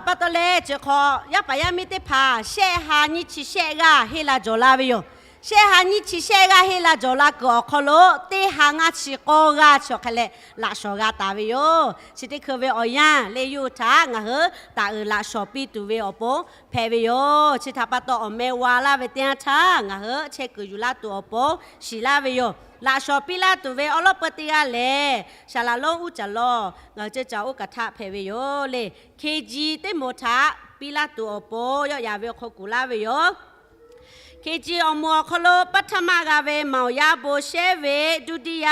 Pa taw leh chi hk'aw yaˇ paˍ yaˇ miˇ teˇ hpaˍ shehˆ ha nyiˇ chi shehˆ g'aˇ henˇ la jawˬ la ve yoˬ. Shehˆ ha nyiˇ chi shehˆ g'aˇ henˇ la jawˬ la kuiˬ awˬ hk'aw lo, teˇ ha ngaˇ chi k'awˇ g'aˇ chi awˬ hk'e leh laꞈ shawˍ g'a taˍ ve yoˬ. Chi teˇ hkui ve awˬ yanˇ leh yawˇ hui htaꞈ ngaˬ hui taˍ uiˍ laꞈ shawˍ piˇ tuˬ ve awˬ pon hpehꞈ ve yoˬ. Chi htaꞈ pa taw awˬ meh wa laˇ ve teˇ yanˇ htaˇ ngaˬ hui chehˇ kuiˬ yuˬ laˇ tuˬ awˬ pon shiˍ laˇ ve yoˬ. Laꞈ shawˍ piˇ laˇ tuˬ ve awˉ lawˉ peu teˇ g'aˇ lehˬ, Saˍ laꞈ lonˉ uˉ caˍ lawˬ ngaˬ hui ceuˇ caˬ oˇ kaˬ htaˆ hpehꞈ ve yoˬ le. K G teˇ moˍ htaꞈ piˇ laˇ tuˬ awˬ pon yawˆ yan ve awˬ hk'aw kuˬ laˇ ve yoˬ. K G awˬ moˍ awˬ hk'aw lo ပထမ g'a ve maoˬ yaˇ bon shehˉ ve, ဒုတိယ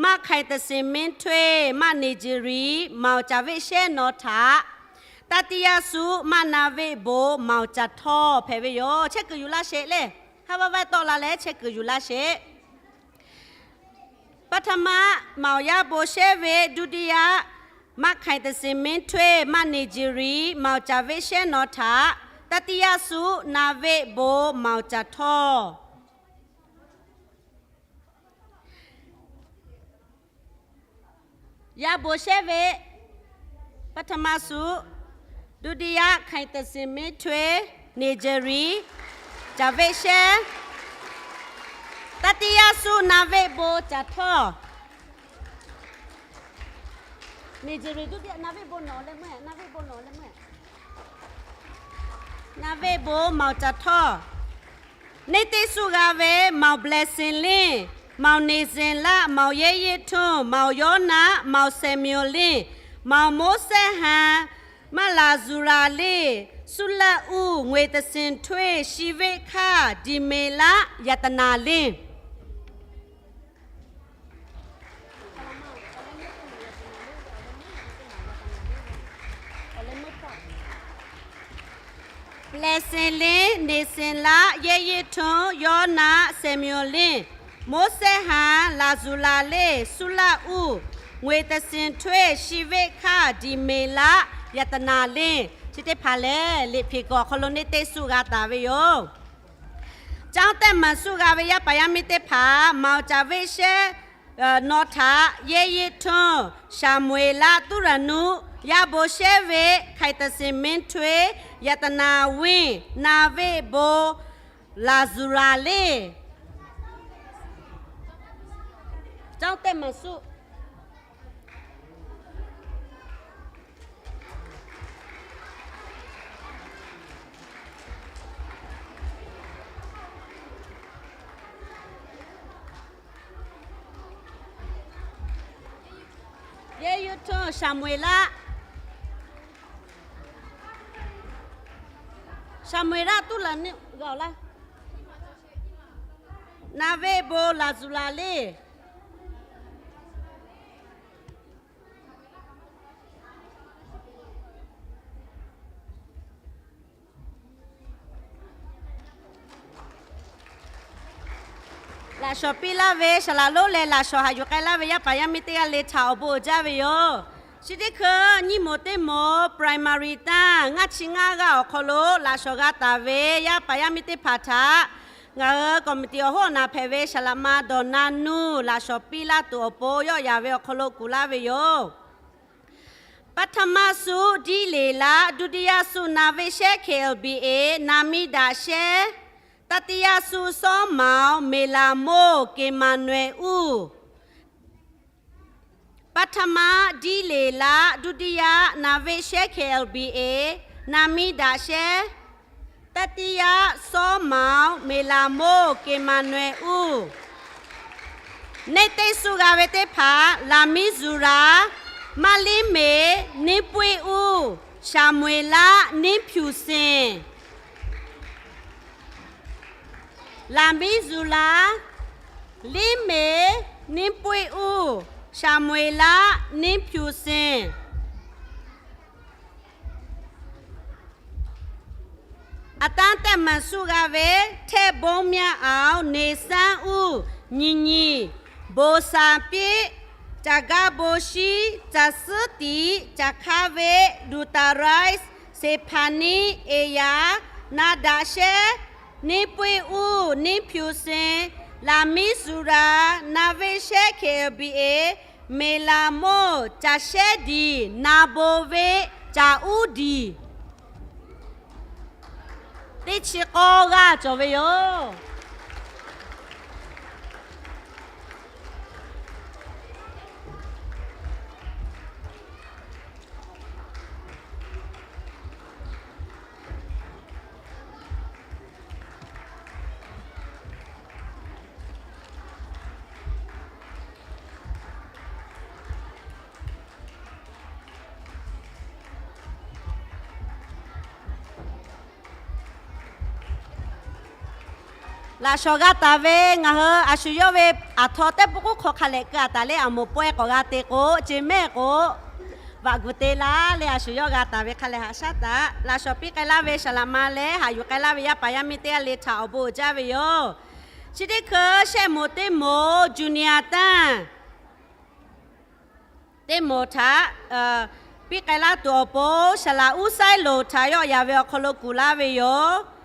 maˇ hk'ai teh sin minˇ htawehˇ maˇ neˬ jeˬ riˍ maoˬ caˍ veˆ shehˉ nawˬ htaꞈ, တတိယ suˆ maˇ naˍ veˆ bon maoˬ caˍ htawˇ hpehꞈ ve yoˬ. Chehˇ kuiˬ yuˬ laˇ sheˍ le. Haˉ vaˇ vaˇ tawˆ la leh chehˇ kuiˬ yuˬ laˇ sheˍ. ပထမ maoˬ yaˇ bon shehˉ ve, ဒုတိယ maˇ hk'ai teh sin minˇ htawehˇ maˇ neˬ jeˬ riˍ maoˬ caˍ veˆ shehˉ nawˬ htaꞈ, တတိယ suˆ naˍ veˆ bon maoˬ caˍ htawˇ. Yaˇ bon shehˉ ve, ပထမ suˆ, ဒုတိယ hk'ai teh sin minˇ htawehˇ, neˬ jeˬ riˍ, caˍ veˆ shehˉ, တတိယ suˆ naˍ veˆ bon caˍ htawˇ. Neˬ jeˬ riˍ ဒုတိယ naˍ veˆ bon nawˬ leh meuˇ, naˍ veˆ bon nawˬ leh meuˇ. Naˍ veˆ bon maoˬ caˍ htawˇ. Neˇ teˇ suˆ g'a ve maoˬ แบล็กซิง liˇ, maoˬ เนเธอร์แลนด์, maoˬ เยเยทุ่ง, maoˬ ยอห์นนา, maoˬ ซามูเอล liˇ, maoˬ โมเสส haˍ, maˇ ลาซูรา liˇ, สุรา uˇ, งวย teh sin htawehˇ ชีวิต hkaˇ diˬ meˍ laˆ ยาตนา liˇ. แบล็กซิง liˇ, เนเธอร์แลนด์, เยเยทุ่ง, ยอห์นนา, ซามูเอล liˇ, โมเสส haˍ, ลาซูรา liˇ, สุรา uˇ, งวย teh sin htawehˇ ชีวิต hkaˇ diˬ meˍ laˆ ยาตนา liˇ. Chi teˇ hpaˍ lehˬ, Liꞈ hpeꞈ kuiˬ awˬ hk'aw lo neˇ teˇ suˆ g'a taˍ ve yoˬ. ကျောင်းတက်မှန် suˆ g'a ve yaˇ paˍ yaˇ miˇ teˇ hpaˍ, maoˬ caˍ veˆ shehˉ nawˬ htaꞈ เยเยทุ่ง, ซามูเอล laˆ, ตุรนุ, yaˇ bon shehˉ ve, ไคเตอร์เซน เม้นทรี ยาตนาวิน นาเวทโบ ลาซูราเล่ เจ้าเต้นมาสู้ Yeˇ yuˇ htuˇ Saˍmo-eˍlaˆ, Saˍmo-eˍlaˆ tuˉ laˬ ni g'a laˇ. Naˍveˆ bon Laˍzuˍlaˍ le. Laꞈ shawnˍ piˇ laˇ ve saˍ laˍ lonˉ leh laꞈ shawnˍ haꞈ yuˬ k'ai laˇ ve yaˇ paˍ yaˇ miˇ teˇ g'aˇ le htaꞈ awˬ bon uiˍ jaˇ ve yoˬ. Chi teˇ hkui nyiˇ moˍ teˇ moˍ primary tanˇ ngaˇ chi ngaˇ g'aˇ awˬ hk'aw lo laꞈ shawnˍ g'a taˍ ve yaˇ paˍ yaˇ miˇ teˇ hpaˍ htaꞈ ngaˬ hui committee awˬ hoˉ awˬ naˍ hpehꞈ ve saˍ laꞈ ma Dawˬ na nuˇ laꞈ shawnˍ piˇ laˇ tuˬ awˬ pon yawˆ yan ve awˬ hk'aw lo kuˬ laˇ ve yoˬ. Paˇ htaˇ maˇ suˆ Diˇleˍlaˆ, duˇ tiˇ yaˇ suˆ Naˍveˆ shehˉ K L B A, na miˇ daꞈ shehˉ, taˇ tiˇ yaˇ suˆ Sawˉmaoˍ, Meˍlaˍmoˆ, Keˍmaˍnawehˍ uˇ. Paˇ htaˇ maˇ Diˇleˍlaˆ, duˇ tiˇ yaˇ Naˍveˆ shehˉ K L B A, na miˇ daꞈ shehˉ, taˇ tiˇ yaˇ Sawˉmaoˍ, Meˍlaˍmoˆ, Keˍmaˍnawehˍ uˇ. Neˇ teˇ suˆ g'a ve teˇ hpaˍ, Laˍmiˉzuˍraˍ, Maˇliˇmeˍ, Niˇpuiˆ uˇ, Saˍmo-eˍlaˆ, Niˇhpyuˍsenˍ. Laˍmiˉzuˍraˍ, Liˇmeˍ, Niˇpuiˆ uˇ, Saˍmo-eˍlaˆ, Niˇhpyuˍsenˍ. Aˬ tanˇ tehˆ maˍ suˆ g'a ve, Htehˆbonˇ Myaˇ Aoˬ, Neˍsanˉ uˇ, Nyi Nyi, Bon Saˍ Piˆ, Caˬ Gaˇ Bon Shiˉ, Caˬ Suˉ Tiꞈ, Caˬ Hk'aˇ Veˆ, Luˍtaˍ Raiˆ, Seˍhpaˍniˆ, Eˍyaˍ, na daꞈ shehˉ, Niˇpuiˆ uˇ, Niˇhpyuˍsenˍ, Laˍmiˉzuˍraˍ, Naˍveˆ shehˉ K L B A, Meˍlaˍmoˆ, Caˬ Shehˉdiˍ, Na Bon Veˆ, Caˬ Uˉdiˍ. Teˇ chi k'awˇ g'aˇ cawˬ ve yoˬ. Laꞈ shawnˍ g'a taˍ ve ngaˬ hui a shu yawˇ ve aˬ htaw teˇ pawˆ k'oˆ hk'aw hk'a leh keu a taˍ le, aˬ moˍ pawehˇ k'awꞈ g'a te k'o, ce mehˆ k'o, vaꞈ gu te laˇ le, a shu yawˇ g'a taˍ ve hk'a leh haꞈ shaˉ taˍ. Laꞈ shawnˍ piˇ k'ai laˇ ve saˍ laꞈ ma leh haꞈ yuˬ k'ai laˇ ve yaˇ paˍ yaˇ miˇ teˇ g'aˇ le htaꞈ awˬ bon uiˍ jaˇ ve yoˬ. Chi teˇ hkui shehˆ moˍ teˇ moˍ junior tanˇ teˇ moˍ htaꞈ piˇ k'ai laˇ tuˬ awˬ pon, saˍ laꞈ uˉ saiˉ loˍ htaꞈ yawˆ yan ve awˬ hk'aw lo kuˬ laˇ ve yoˬ.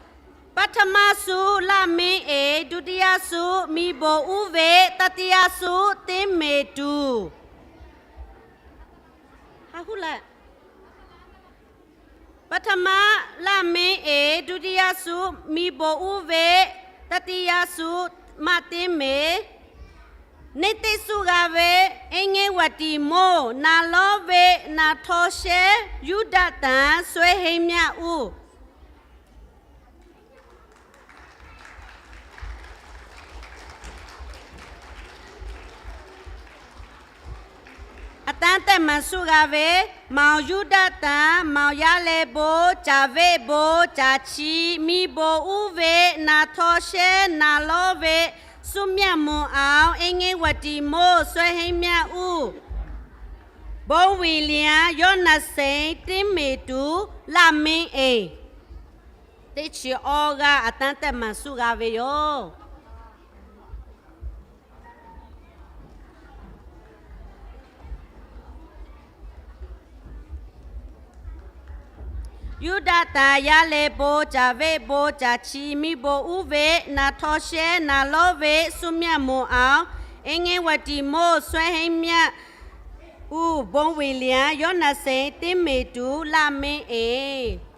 Paˍ htaˇ maˇ suˆ laˇ meˇ eˍ, duˇ tiˇ yaˇ suˆ miˇ bon uˉ ve, taˇ tiˇ yaˇ suˆ teˇ meˍ tuˬ. Paˍ htaˇ maˇ laˇ meˇ eˍ, duˇ tiˇ yaˇ suˆ miˇ bon uˉ ve, taˇ tiˇ yaˇ suˆ maˇ teˇ meˍ. Neˇ teˇ suˆ g'a ve, eˇ ngeˇ vaꞈ tiˍ moˇ naˍ lawˉ ve, naˍ htaw shehˉ Yuˇdaꞈ tanˍ suh heˇ myaˇ uˇ. A tanˇ tehˆ maˍ suˆ g'a ve, maoˬ Yuˇdaꞈ tanˍ, maoˬ yaˇ leh bon, caˍ veˆ bon, caˍ chi, miˇ bon uˉ ve, naˍ htaw shehˉ naˍ lawˉ ve, suhˉ myaˇ moˍ aˬ, eˇ ngeˇ vaꞈ tiˍ moˇ suh heˇ myaˇ uˇ. Bon Weˍ liꞈ-a, yawˇ naˍ seˍ teˇ meˍ tuˬ laˇ meˇ eˍ. Teˇ chi awˇ g'aˇ a tanˇ tehˆ maˍ suˆ g'a ve yoˬ. Yuˇdaꞈ tanˍ yaˇ leh bon, caˍ veˆ bon, caˍ chi, miˇ bon uˉ ve, naˍ htaw shehˉ naˍ lawˉ ve, suhˉ myaˇ moˍ aˬ, eˇ ngeˇ vaꞈ tiˍ moˇ suh heˇ myaˇ uˇ. Bon Weˍ liꞈ-a, yawˇ naˍ seˍ teˇ meˍ tuˬ laˇ meˇ eˍ.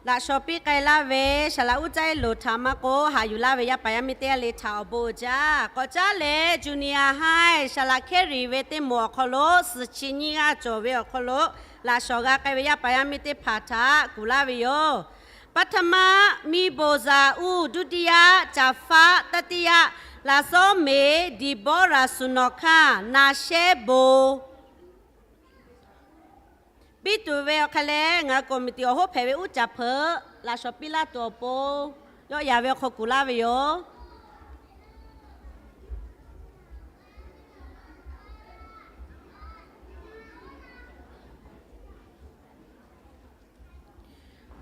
Laꞈ shawnˍ piˇ k'ai laˇ ve saˍ laꞈ uˉ caiˉ loˍ htaꞈ maˇ k'oˆ, haꞈ yuˬ laˇ ve yaˇ paˍ yaˇ miˇ teˇ g'aˇ le htaꞈ awˬ bon uiˍ jaˇ. K'awꞈ caˉ leh junior high saˍ laꞈ Hkehˇriˍ ve teˇ moˍ awˬ hk'aw lo suhˍ chi nyiˇ g'aˇ cawˬ ve awˬ hk'aw lo laꞈ shawnˍ g'a k'ai ve yaˇ paˍ yaˇ miˇ teˇ hpaˍ htaꞈ kuˬ laˇ ve yoˬ. Paˍ htaˇ maˇ miˇ bon zaˍ uˇ, duˇ tiˇ yaˇ caˍ faˉ, taˇ tiˇ yaˇ laꞈ sawˉ meˍ Diˍbawˇraˍ suhˍ nawˬ hkanˇ naˍ shehˉ bon. Piˇ tuˬ ve awˬ hk'aˇ leh ngaˬ hui committee awˬ hoˉ hpehꞈ ve uˉ caˍ hpeuꞈ laꞈ shawnˍ piˇ laˇ tuˬ awˬ pon, yawˆ yan ve awˬ hk'aw kuˬ laˇ ve yoˬ.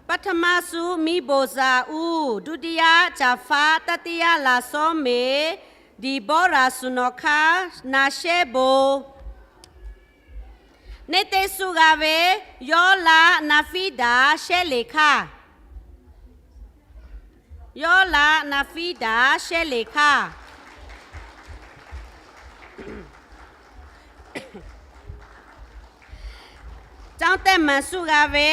Paˍ htaˇ maˇ suˆ miˇ bon zaˍ uˇ, duˇ tiˇ yaˇ caˍ faˉ, taˇ tiˇ yaˇ laꞈ sawˉ meˍ Diˍbawˇraˍ suhˍ nawˬ hkanˇ naˍ shehˉ bon. Neˇ teˇ suˆ g'a ve, yawˇ laꞈ naˍ fiˉ daꞈ shehˉ leˍ hkanˇ. Yawˇ laꞈ naˍ fiˉ daꞈ shehˉ leˍ hkanˇ. Caˇ tehˆ maˍ suˆ g'a ve,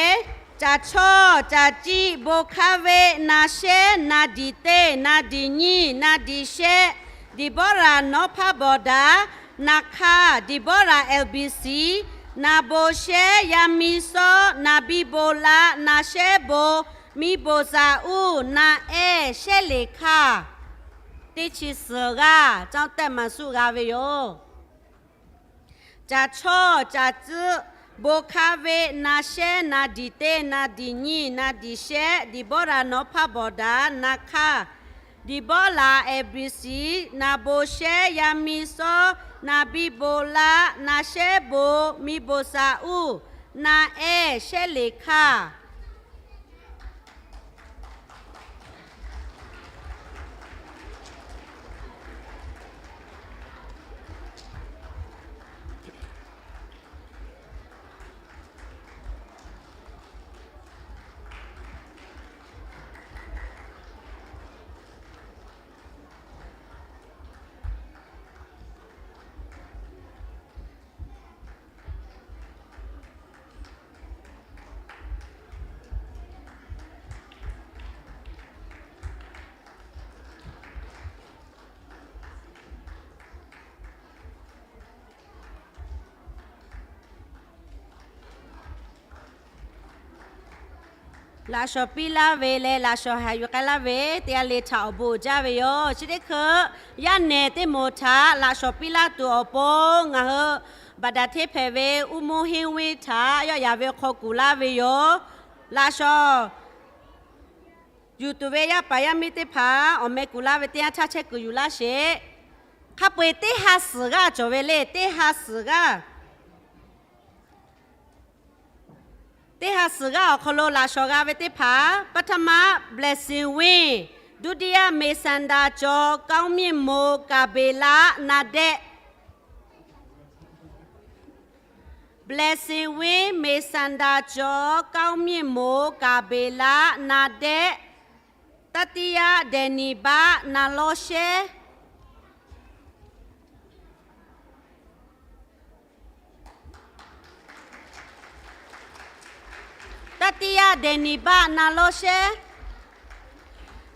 caˬ chawˇ caˬ ciˆ bon hk'aˇ ve, naˍ shehˉ naˍ diˍ teˇ naˍ diˍ nyiˇ naˍ diˍ shehˆ, Diˍbawˇraˍ nawˉ hpaˇ bawˬ daꞈ, naˍ hkanˇ Diˍbawˇraˍ L B C, naˍ bon shehˉ yaˇ miˇ sawˉ naˍ biˇ bon laꞈ naˍ shehˉ bon, miˇ bon zaˍ uˇ naˍ ehˉ shehˉ leˍ hkanˇ. Teˇ chi suhˍ g'aˇ caˇ tehˆ maˍ suˆ g'a ve yoˬ. Caˬ chawˇ caˬ ciˆ bon hk'aˇ ve, naˍ shehˉ naˍ diˍ teˇ naˍ diˍ nyiˇ naˍ diˍ shehˆ, Diˍbawˇraˍ nawˉ hpaˇ bawˬ daꞈ, naˍ hkanˇ Diˍbawˇraˍ L B C, naˍ bon shehˉ yaˇ miˇ sawˉ naˍ biˇ bon laꞈ naˍ shehˉ bon, miˇ bon zaˍ uˇ naˍ ehˉ shehˉ leˍ hkanˇ. Laꞈ shawˍ piˇ laˇ ve leh laꞈ shawˍ haꞈ yuˬ k'ai laˇ ve teˇ g'aˇ le htaꞈ awˬ bon uiˍ jaˇ ve yoˬ. Chi teˇ hkui yaˇ nehˬ teˇ moˍ htaꞈ laꞈ shawˍ piˇ laˇ tuˬ awˬ pon ngaˬ hui baˬ daꞈ hteˇ hpehꞈ ve uˉ moˇ henˇ venˇ htaꞈ yawˆ yan ve awˬ hk'aw kuˬ laˇ ve yoˬ. Laꞈ shawˍ yuˬ tuˬ ve yaˇ paˍ yaˇ miˇ teˇ hpaˍ awˬ meh kuˬ laˇ ve teˇ yanˇ htaˇ chehˇ kuiˬ yuˬ laˇ sheˍ. Hk'a peu-eˬ teˇ ha suhˍ g'aˇ cawˬ ve le, teˇ ha suhˍ g'aˇ. Teˇ ha suhˍ g'aˇ awˬ hk'aw lo laꞈ shawˍ g'a ve teˇ hpaˍ, ပထမ Blessing Win, ဒုတိယ မေသန္တာကျော် ကောင်းမြင့်မိုး ကႃႇဘေလ နားဒက်. Blessing Win, မေသန္တာကျော် ကောင်းမြင့်မိုး ကႃႇဘေလ နားဒက်. တတိယ ဒဲၣ်နံၤဘး နၤလီရှဲ. တတိယ ဒဲၣ်နံၤဘး နၤလီရှဲ.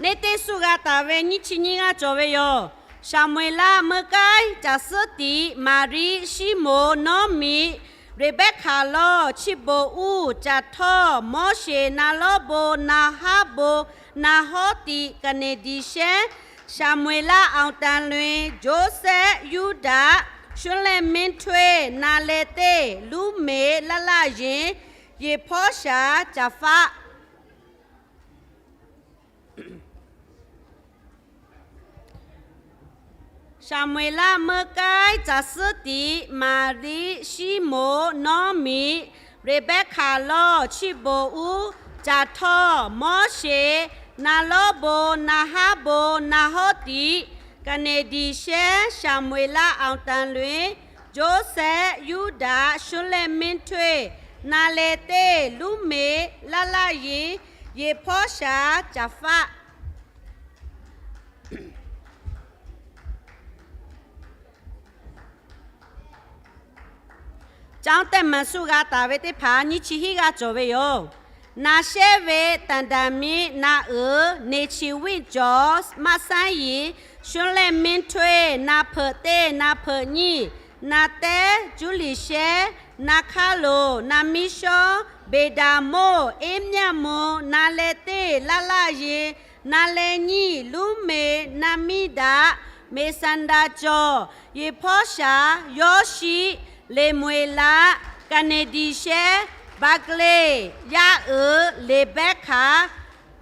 နေတင် စုၣ်ဂၤတၢ်ဝဲ ညိချီညိငါ ကျိာ်ဝဲယိာ်. ၡႃႇမွေလး မၢကၢႆး တၢ်သၢတံၢ် မၤရံ ၡံမိၣ် နီမံၤ ရေဘဲးခၣ်လီ ဆံဘိၣ်အူ တၢ်ထီ မောရှေ နၤလီဘိ နၤဟါဘိ နၤဟီတံၢ် ကန့ၢ်ဒံၣ်ရှဲ ၡႃၣ်မူၣ်လး အောင်သန်းလွင် ယိၤစဲး ယူဒၤ ရွှင်လဲမင်းထွေး နၤလဲတ့ၢ် လူမ့ၢ် လလယဉ် ယ့ၣ်ဖီရှၢ ကၣ်ဖး. ၡႃႇမူၣ်လး မၢကၢႆး တၢ်သၢတံၢ် မၤရံ ၡံမိၣ် နီမံၤ ရေဘဲးခၣ်လီ ဆံဘိၣ်အူ တၢ်ထီ မောရှေ နၤလီဘိ နၤဟါဘိ နၤဟီတံၢ် ကန့ၢ်ဒံၣ်ရှဲ ၡႃႇမူၣ်လး အောင်သန်းလွင် ယိၤစဲး ယူဒၤ ရွှင်လဲမင်းထွေး နၤလဲတ့ၢ် လူမ့ၢ် လလယဉ် ယ့ၣ်ဖီရှၢ ကၣ်ဖး. ကျောင်းတက်မန် စုၣ်ဂၤတၢ်ဝဲ သ့ၣ်ဖး ညိချီဟံးဂၤ ကျိာ်ဝဲယိာ်. နားရှဲဝဲ သံတမံ နာအု နေချင်ဝင့်ကျော် မစန်းရီ ရွှင်လဲမင်းထွေး နၢ်ဖုးတ့ၢ် နၢ်ဖုးညိ နၢ်တဲ ကျူလံၡဲ နၢ်ခါလိၤ နၢ်မံရှီ ဗေဒာမို့ အေးမြတ်မို့ နၤလဲတ့ၢ် လလယဉ် နၤလဲညိ လူမ့ၢ် နၤမံဒး မေသန္တာကျော် ယ့ၣ်ဖီရှၢ ယောရှိ လ့ၣ်မွေလး ကန့ၢ်ဒံၣ်ရှဲ ဘၣ်ကျ့ ယါအု လ့ၣ်ဘဲးခၣ်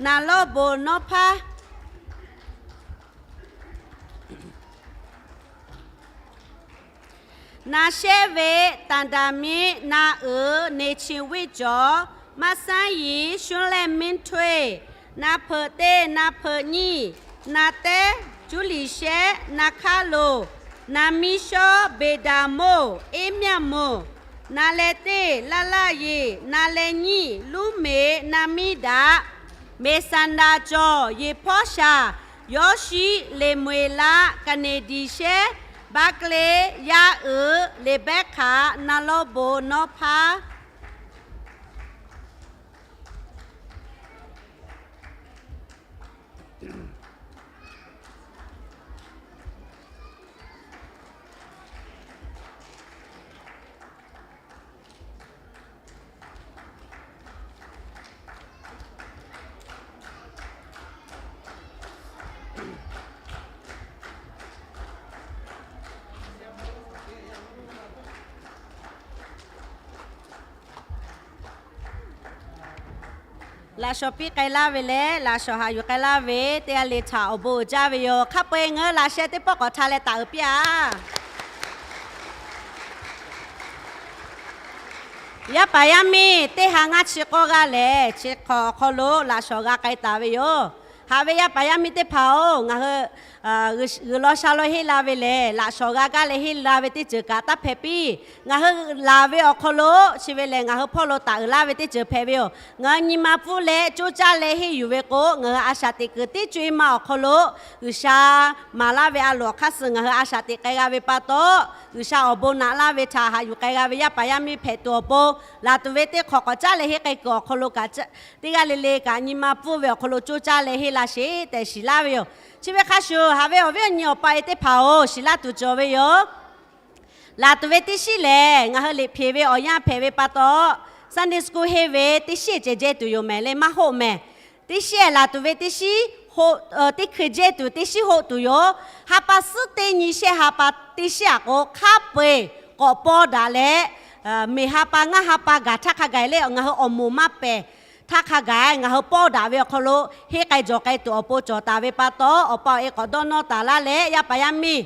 နၤလီဘိ နီဖး. နားရှဲဝဲ သံတမံ နာအု နေချင်ဝင့်ကျော် မစန်းရီ ရွှင်လဲမင်းထွေး နၢ်ဖုးတ့ၢ် နၢ်ဖုးညိ နၢ်တဲ ကျူလံၡဲ နၢ်ခါလိၤ နၢ်မံရှီ ဗေဒာမို့ အေးမြတ်မို့ နၤလဲတ့ၢ် လလယဉ် နၤလဲညိ လူမ့ၢ် နၤမံဒး မေသန္တာကျော် ယ့ၣ်ဖီရှၢ ယောရှိ လ့ၣ်မွေလး ကန့ၢ်ဒံၣ်ရှဲ ဘၣ်ကျ့ ယါအု လ့ၣ်ဘဲးခၣ် နၤလီဘိ နီဖး. Laꞈ shawˍ piˇ k'ai laˇ ve leh laꞈ shawˍ haꞈ yuˬ k'ai laˇ ve teˇ g'aˇ le htaꞈ awˬ bon uiˍ jaˇ ve yoˬ. Hk'a peu-eˬ ngaˬ hui laꞈ sheh teˇ pawˆ k'awꞈ hta leh taˍ uiˍ piˇ-aˬ. Yaˇ paˍ yaˇ miˇ teˇ ha ngaˇ chi k'awˇ g'aˇ lehˬ, chi hk'awꞈ awˬ hk'aw lo laꞈ shawˍ g'a k'ai taˍ ve yoˬ. Haꞈ ve yaˇ paˍ yaˇ miˇ teˇ hpaˍ-oˬ, ngaˬ hui g'uiˬ law sha law henˇ la ve lehˬ, laꞈ shawˍ g'a gaˇ leh henˇ la ve teˇ ceuˬ kaꞈ taˇ hpehꞈ piˇ. Ngaˬ hui laˬ ve awˬ hk'aw lo chi ve lehˬ, ngaˬ hui hpawˇ lo taˍ uiˍ laˇ ve teˇ ceuˬ hpehꞈ ve yoˬ. Ngaˬ hui nyi ma pfuhˇ leh coˇ caˇ leh henˇ yuˬ ve k'o, ngaˬ hui a shaꞈ teꞈ kuiˬ teˇ co-e ma awˬ hk'aw lo G'uiˬsha maˍ laˇ ve a loˍ awˬ hk'aˇ suh ngaˬ hui a shaꞈ teꞈ k'ai g'a ve pa taw, G'uiˬsha awˬ bon naꞈ laˇ ve htaꞈ haꞈ yuˬ k'ai g'a ve yaˇ paˍ yaˇ miˇ hpehꞈ tuˬ awˬ pon, laˬ tuˬ ve teˇ hk'awꞈ k'awꞈ caˉ leh henˇ k'ai kuiˬ awˬ hk'aw lo kaꞈ, teˇ g'aˇ le le kaꞈ nyi ma pfuhˇ ve awˬ hk'aw lo coˇ caˇ leh henˇ la sheˍ tehꞈ shiˍ laˇ ve yoˬ. Chi ve hk'a shuˍ, haꞈ ve awˬ viˉ awˬ nyi awˬ pa e teˇ hpaˍ-oˬ, shiˍ laˇ tuˬ cawˬ ve yoˬ. Laˬ tuˬ ve teˇ shiˉ lehˬ, ngaˬ hui liꞈ hpeꞈ ve awˬ yanˇ hpehꞈ ve pa taw, Sunday school henˇ ve teˇ shiˉ ceh jehˇ tuˬ yoˬ mehˍ le, maˇ hoˆ mehˍ. Teˇ shiˉ laˬ tuˬ ve teˇ shiˉ hoˆ, teˇ hkui jehˇ tuˬ teˇ shiˉ hoˆ tuˬ yoˬ. Ha pa suhˉ teˇ nyi shehˆ ha pa teˇ shiˉ aꞈ k'o hk'a peu-eˬ k'awꞈ paw daꞈ leh, miˬ ha pa ngaˇ ha pa gaˬ htaˇ hk'a gaˬ le, ngaˬ hui awˬ moˍ maˇ pehˬ htaˇ hk'a gaˬ ngaˬ hui paw daꞈ ve awˬ hk'aw lo henˇ k'ai jawˬ k'ai tuˬ awˬ pon cawˬ taˍ ve pa taw, awˬ pa awˬ e k'awꞈ dawˇ nawˇ taˍ laˇ leh, yaˇ paˍ yaˇ miˇ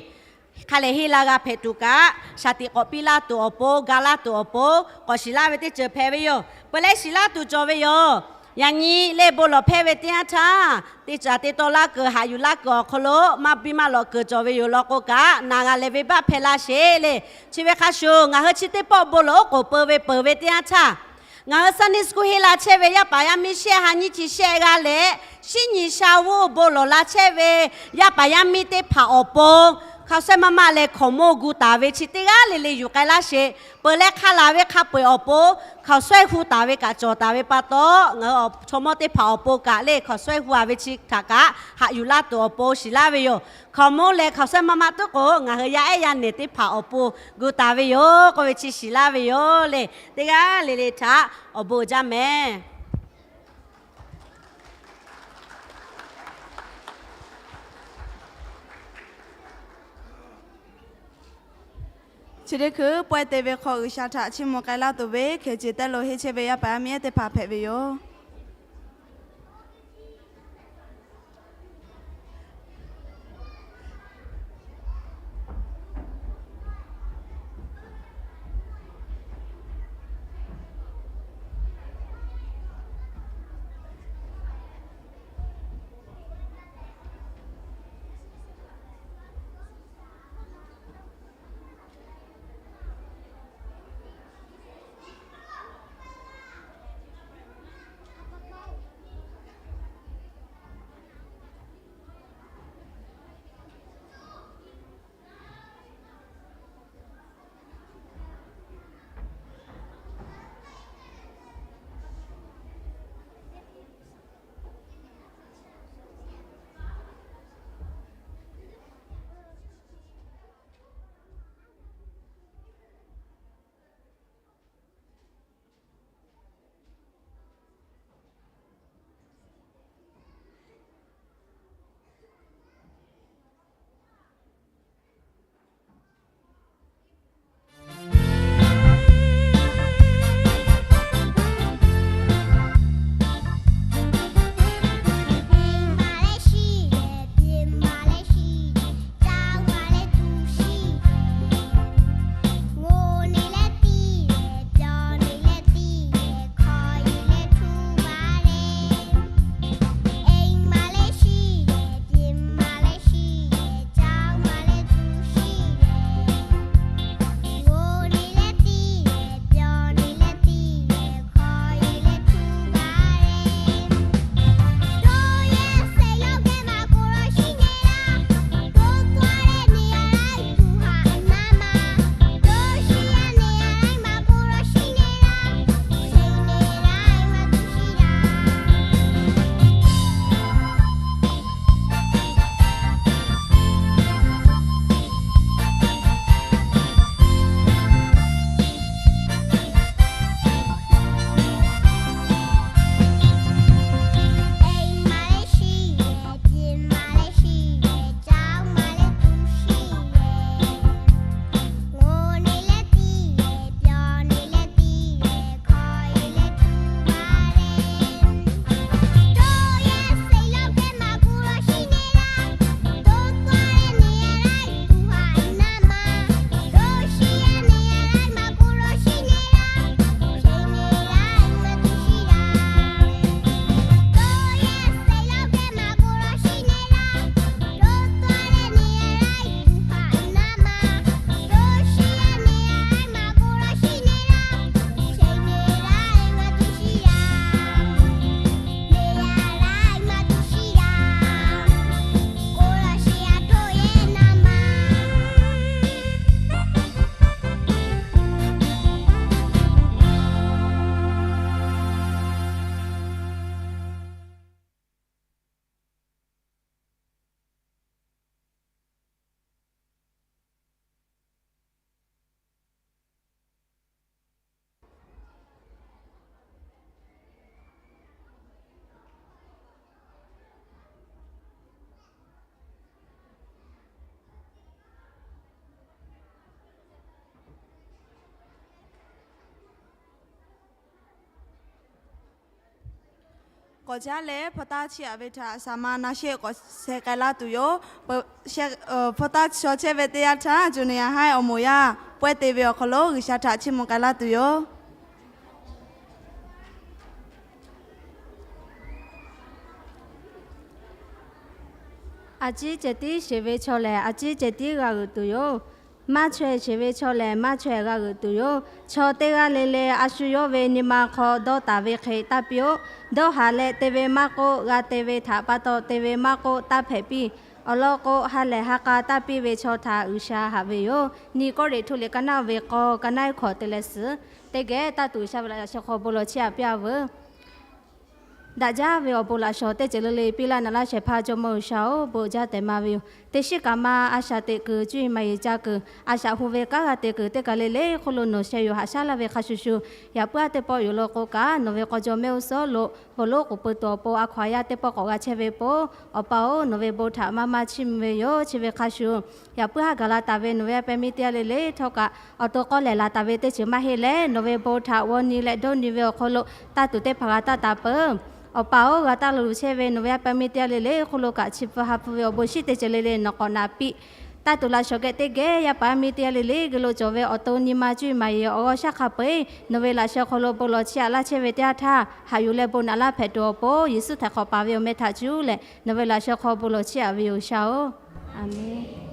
hk'a lehˬ henˇ la g'a hpehꞈ tuˬ kaꞈ, shaˍ tiꞈ k'awꞈ piˇ laˇ tuˬ awˬ pon, ga laˇ tuˬ awˬ pon k'awꞈ shiˍ laˇ ve teˇ ceuˬ hpehꞈ ve yoˬ. Peuˬ leh shiˍ laˇ tuˬ cawˬ ve yoˬ. Yaꞈ nyi le bon lawˬ hpehˇ ve teˇ yanˇ htaˇ, teˇ caˍ teˇ taw laˇ kuiˬ haꞈ yuˬ laˇ kuiˬ awˬ hk'aw lo maˇ biˇ maˇ lawꞈ kuiˬ cawˬ ve yoˬ law k'o kaꞈ, na g'a lehˬ venˇbaˆ hpehˇ laˇ sheˍ le. Chi ve hk'a shuˍ ngaˬ hui chi teˇ pawˆ bon lawˬ oˉ k'oˍ peu ve peuˬ ve teˇ yanˇ htaˇ, ngaˬ hui Sunday school henˇ la chehˇ ve yaˇ paˍ yaˇ miˇ shehˆ ha nyiˇ chi shehˆ g'aˇ leh, shinˉ nyi sha g'uˇ bon lawˬ la chehˇ ve yaˇ paˍ yaˇ miˇ teˇ hpaˍ awˬ pon hkaoˍ sawehˇ maˇ maˇ leh hkaoˍmonˇ gu taˍ ve chi teˇ g'aˇ le le yuˬ k'ai laˇ sheˍ. Peuˬ leh hk'a laˬ ve hk'a peu-eˬ awˬ pon hkaoˍ sawehˇ hu taˍ ve kaꞈ cawˬ taˍ ve pa taw, ngaˬ hui chaw mawˇ teˇ hpaˍ awˬ pon kaꞈ le hkaoˍ sawehˇ hu-a ve chi htaꞈ kaꞈ haꞈ yuˬ laˇ tuˬ awˬ pon shiˍ laˇ ve yoˬ. Hkaoˍmonˇ leh hkaoˍ sawehˇ maˇ maˇ tuˉ k'o, ngaˬ hui yaˇ ehˉ yaˇ nehˬ teˇ hpaˍ awˬ pon gu taˍ ve yoˬ k'oˆ ve chi shiˍ laˇ ve yoˬ le. Teˇ g'aˇ le le htaꞈ awˬ bon uiˍ jaˇ mehˍ. Chi teˇ hkui pawehˇ te ve hk'aw G'uiˬsha htaꞈ chiˇ mvuh k'ai laˇ tuˬ ve hkeh ceˬ tehˆ lo henˇ chehˇ ve yaˇ paˍ yaˇ miˇ ehˉ teˇ hpaˍ hpehꞈ ve yoˬ. K'awꞈ caˉ leh hpu taˇ chiˇ aꞈ ve htaꞈ saˍ ma na shehˆ k'awꞈ sheh k'ai laˇ tuˬ yoˬ. Hpu taˇ shaw chehˇ ve teˇ yanˇ htaˇ, Junia High awˬ moˍ yaˇ pawehˇ te ve awˬ hk'aw lo G'uiˬsha htaꞈ chiˇ mvuh k'ai laˇ tuˬ yoˬ. A ciˉ ceh tiˉ sheˍ ve chaw lehˬ, a ciˉ ceh tiˉ g'a g'euꞈ tuˬ yoˬ. Maˇ chaweh sheˍ ve chaw lehˬ, maˇ chaweh g'a g'euꞈ tuˬ yoˬ. Chaw teˇ g'aˇ le le a shu yawˇ ve nyi ma hk'aw dawˇ taˍ ve hk'e taˇ piˇ-oˆ. Dawˇ haˍ leh te ve maˇ k'oˆ, g'a te ve htaꞈ pa taw te ve maˇ k'oˆ, taˇ hpehꞈ piˇ. Awˬ lawn k'o, ha lehˬ ha k'a taˇ piˇ ve chaw htaꞈ G'uiˬsha haꞈ ve yoˬ. Nyi Kawˇrenˍhtuˆ liꞈ ka naˆ ve k'aw, ka naˆ hkawꞈ te leh suhˍ, teˇ geh taˇ tuˬ G'uiˬsha ve laꞈ sheh hk'aw bon lawˬ chiˇ aꞈ piˇ-a veuˬ. Daꞈ jaˇ ve awˬ bon laꞈ shawˍ teˇ ceuˬ le le piˇ laˇ na laˇ shehˍ hpaˇ Jawˇmawˇ G'uiˬsha-oˬ, bon jaˇ tehꞈ ma ve yoˬ. Teˇ shiˉ kaꞈ ma a shaꞈ teꞈ kuiˬ, cuˇ yiˍ maˍ yiˍ ca kuiˬ, a shaꞈ hu ve kanˉ g'a te kuiˬ teˇ kaˬ le le hk'oˆ lo nawˬ sheh yoˬ haꞈ shaˉ laˇ ve hk'a shuˍ shuˍ, yaꞈ puiˉ aˉ teˇ pawˆ yoˬ law k'o kaꞈ, nawˬ ve k'aw jaw mehˆ g'uˇ suhˍ lo bon lonˉ k'oˍ pui tuˬ awˬ pon a hkaw-a yaˇ teˇ pawˆ k'awꞈ g'a chehˇ ve po, Awˬ pa-oˬ, nawˬ ve bon htaꞈ maˇ maˇ chiˇ mvuh ve yoˬ. Chi ve hk'a shuˍ, yaꞈ puiˉ haˉ gaˬ la taˍ ve nawˬ ve a peh miˇ teˇ g'aˇ le le htawˇ kaꞈ, awˬ to k'awˇ lehˬ la taˍ ve teˇ ceuˬ maˇ heˆ leh, nawˬ ve bon htaꞈ g'aw nyi leh dawˇ nyi ve awˬ hk'aw lo taˇ tuˬ teˇ hpaˍ g'a taˇ taˍ peuˬ. Awˬ pa-oˬ, g'a taˇ lo luˬ chehˇ ve nawˬ ve a peh miˇ teˇ g'aˇ le le hk'oˆ lo kaꞈ chi bvuhꞈ ha bvuhꞈ ve awˬ bon shiˉ teˇ ceuˬ le le nawˬ k'awꞈ naꞈ piˇ. Taˇ tuˬ laꞈ shawˍ geh teˇ geh yaˇ paˍ miˇ teˇ g'aˇ le le geh lo cawˬ ve awˬ to nyi ma cuˇ yiˍ maˍ yiˍ awˬ g'aˇ shaˉ hk'a peu-eˬ nawˬ ve laꞈ sheh hk'aw lo bon lawˬ chiˇ aꞈ laˇ chehˇ ve teˇ yanˇ htaˇ, haꞈ yuˬ leh bon naꞈ laˇ hpehꞈ tuˬ awˬ pon, Yeˍsuˆ htaiˍ hk'awꞈ paˍ ve awˬ meh htaꞈ cuˇ leh nawˬ ve laꞈ sheh hk'aw bon lawˬ chiˇ aꞈ ve yoˬ, G'uiˬsha-oˬ. Aˍmenˇ.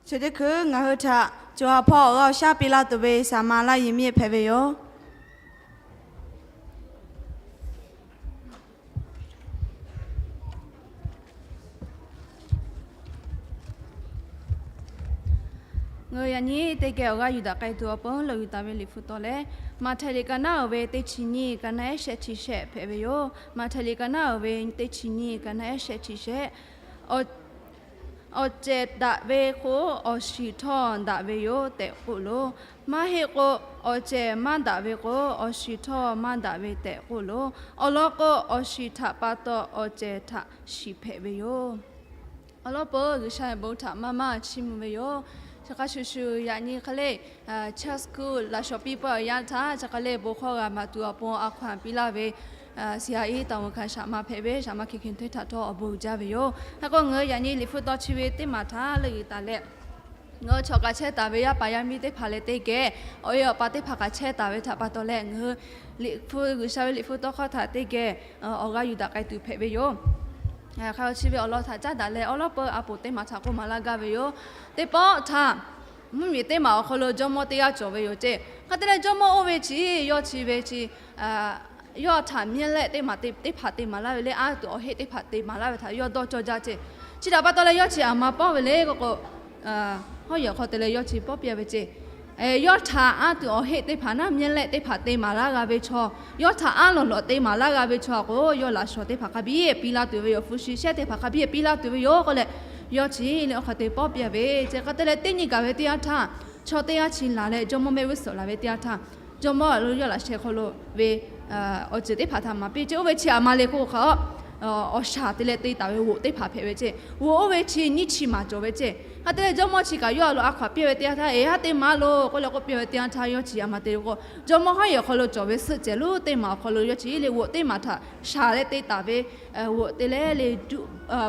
Chi teˇ hkui ngaˬ hui htaꞈ co ha hpawˇ awˬ g'aˇ awˬ shaˉ piˇ laˇ tuˬ ve Saˍ maˍ laˇ yehˬ miˇ hpehꞈ ve yoˬ. Ngaˬ hui yaꞈ nyi teˇ geh awˬ g'aˇ yuˬ daꞈ k'ai tuˬ awˬ pon leuˆ yuˬ taˍ ve Liꞈ hpu tawˇ lehˬ, Maꞈhtehˍ liꞈ ka naˉ uiˍ ve teˇ chi nyiˇ, ka naˉ ehˉ shehˆ chi shehˆ hpehꞈ ve yoˬ. Maꞈhtehˍ liꞈ ka naˉ uiˍ ve teˇ chi nyiˇ, ka naˉ ehˉ shehˆ chi shehˆ. Awˬ cehˬ daꞈ ve k'o, awˬ shiˍ htawˇ daꞈ ve yoˬ tehꞈ k'oˆ loˬ. Maˇ heˆ k'o, awˬ cehˬ maˇ daꞈ ve k'o, awˬ shiˍ htawˇ maˇ daꞈ ve tehꞈ k'oˆ loˬ. Awˬ lawn k'o, awˬ shiˍ htaꞈ pa taw awˬ cehˬ htaꞈ shiˍ hpehꞈ ve yoˬ. Awˬ lawn peuˬ G'uiˬsha ve bon htaꞈ maˇ maˇ chiˇ mvuh ve yoˬ. Chi hk'a shuˍ shuˍ yaꞈ nyi hk'e le, church school laꞈ shawˍ piˇ peuˬ awˬ yanˇ htaˇ, chi hk'e le bon hkawˇ g'a maˍ tuˬ awˬ pon a hkaw anˬ piˇ laˇ ve, siˍ a iˉ taˍ mvuhˬ hkanˍ Saˍ maˍ hpehꞈ ve Saˍ maˍ Hkiˬ Hkiˬ hteˇ htaꞈ htawˇ awˬ bon uiˍ jaˇ ve yoˬ. Hk'e k'o, ngaˬ hui yaꞈ nyi Liꞈ hpu tawˇ chi ve teˇ maˬ htaꞈ leuˆ yuˬ taˍ leh, ngaˬ hui chaw k'aꞈ chehˇ taˍ ve yaˇ paˍ yaˇ miˇ teˇ hpaˍ leh teˇ geh, awˬ e awˬ pa teˇ hpaˍ k'aꞈ chehˇ taˍ ve htaꞈ pa taw leh, ngaˬ hui Liꞈ hpu, G'uiˬsha ve Liꞈ hpu tawˇ hkawˇ htaꞈ teˇ geh awˬ g'aˇ yuˬ daꞈ k'ai tuˬ hpehꞈ ve yoˬ. Hk'a chi ve awˬ lawn htaꞈ caˉ daꞈ leh, awˬ lawn peuˬ a poˍ teˇ maˬ htaꞈ k'oˆ maˍ laˇ gaˇ ve yoˬ. Teˇ pawˆ htaꞈ mvuhˇmiˬ teˇ maˬ awˬ hk'aw lo jawˇmawˇ teˇ g'aˇ cawˬ ve yoˬ ceˇ. Hk'a te leh jawˇmawˇ oˇ ve chi yawˇ chi ve chi yawˇ htaꞈ mehˆ lehˆ teˇ maˬ teˇ hpaˍ te maˍ laˇ ve le, anˇ tuˬ awˬ heˆ teˇ hpaˍ te maˍ laˇ ve htaꞈ yawˇ dawˇ cawˇ jaˇ ceˇ. Chi htaꞈ pa taw leh yawˇ chi aˬ ma pawˆ ve le k'o k'o, hawˉ yehˬ hk'aw te leh yawˇ chi pawˆ piˇ ve ceˇ. Yawˇ htaꞈ anˇ tuˬ awˬ heˆ teˇ hpaˍ naˉ mehˆ lehˆ teˇ hpaˍ te maˍ laˇ g'a ve chaw, yawˇ htaꞈ anˇ lawˬ lawꞈ te maˍ laˇ g'a ve chaw k'o, yawˇ laꞈ shawˍ teˇ hpaˍ hk'a biˇ piˇ laˇ tuˬ ve yoˬ. Hpu shi shehˆ teˇ hpaˍ hk'a biˇ piˇ laˇ tuˬ ve yoˬ k'oˆ leh, yawˇ chi le awˬ hk'aˬ te pawˆ piˇ ve ceˇ. Hk'a te leh teˇ nyi gaˬ ve teˇ yanˇ htaˇ, chaw teˇ g'aˇ chi laˬ leh jawˇmawˇ mehˆ g'uˇ suhˍ laˬ ve teˇ yanˇ htaˇ, jawˇmawˇ lo yawˇ laꞈ sheh hk'aw lo ve awˬ ceuˬ teˇ hpaˍ htaꞈ maˍ piˇ ceˇ. Oˇ ve chi aˬ ma le k'o hk'a, awˬ shaˍ te leh te taˍ ve g'oꞈ teˇ hpaˍ hpehꞈ ve ceˇ. G'oꞈ oˇ ve chi nyiˇ chi maˬ cawˬ ve ceˇ. Hk'a te leh jawˇmawˇ chi kaꞈ yawˇ a lo a hkaw anˬ piˇ ve teˇ yanˇ htaˇ, eˬ, haˉ te maˇ loˬ k'oˆ leh k'oˆ piˇ ve teˇ yanˇ htaˇ, yawˇ chi aˬ ma te ve k'o, jawˇmawˇ hawˉ yehˬ hk'aw lo cawˬ ve suhˆ cehˬ lonˉ teˇ maˬ awˬ hk'aw lo yawˇ chi le g'oꞈ teˇ maˬ htaꞈ shaˍ leh te taˍ ve g'oꞈ te leh le juˆ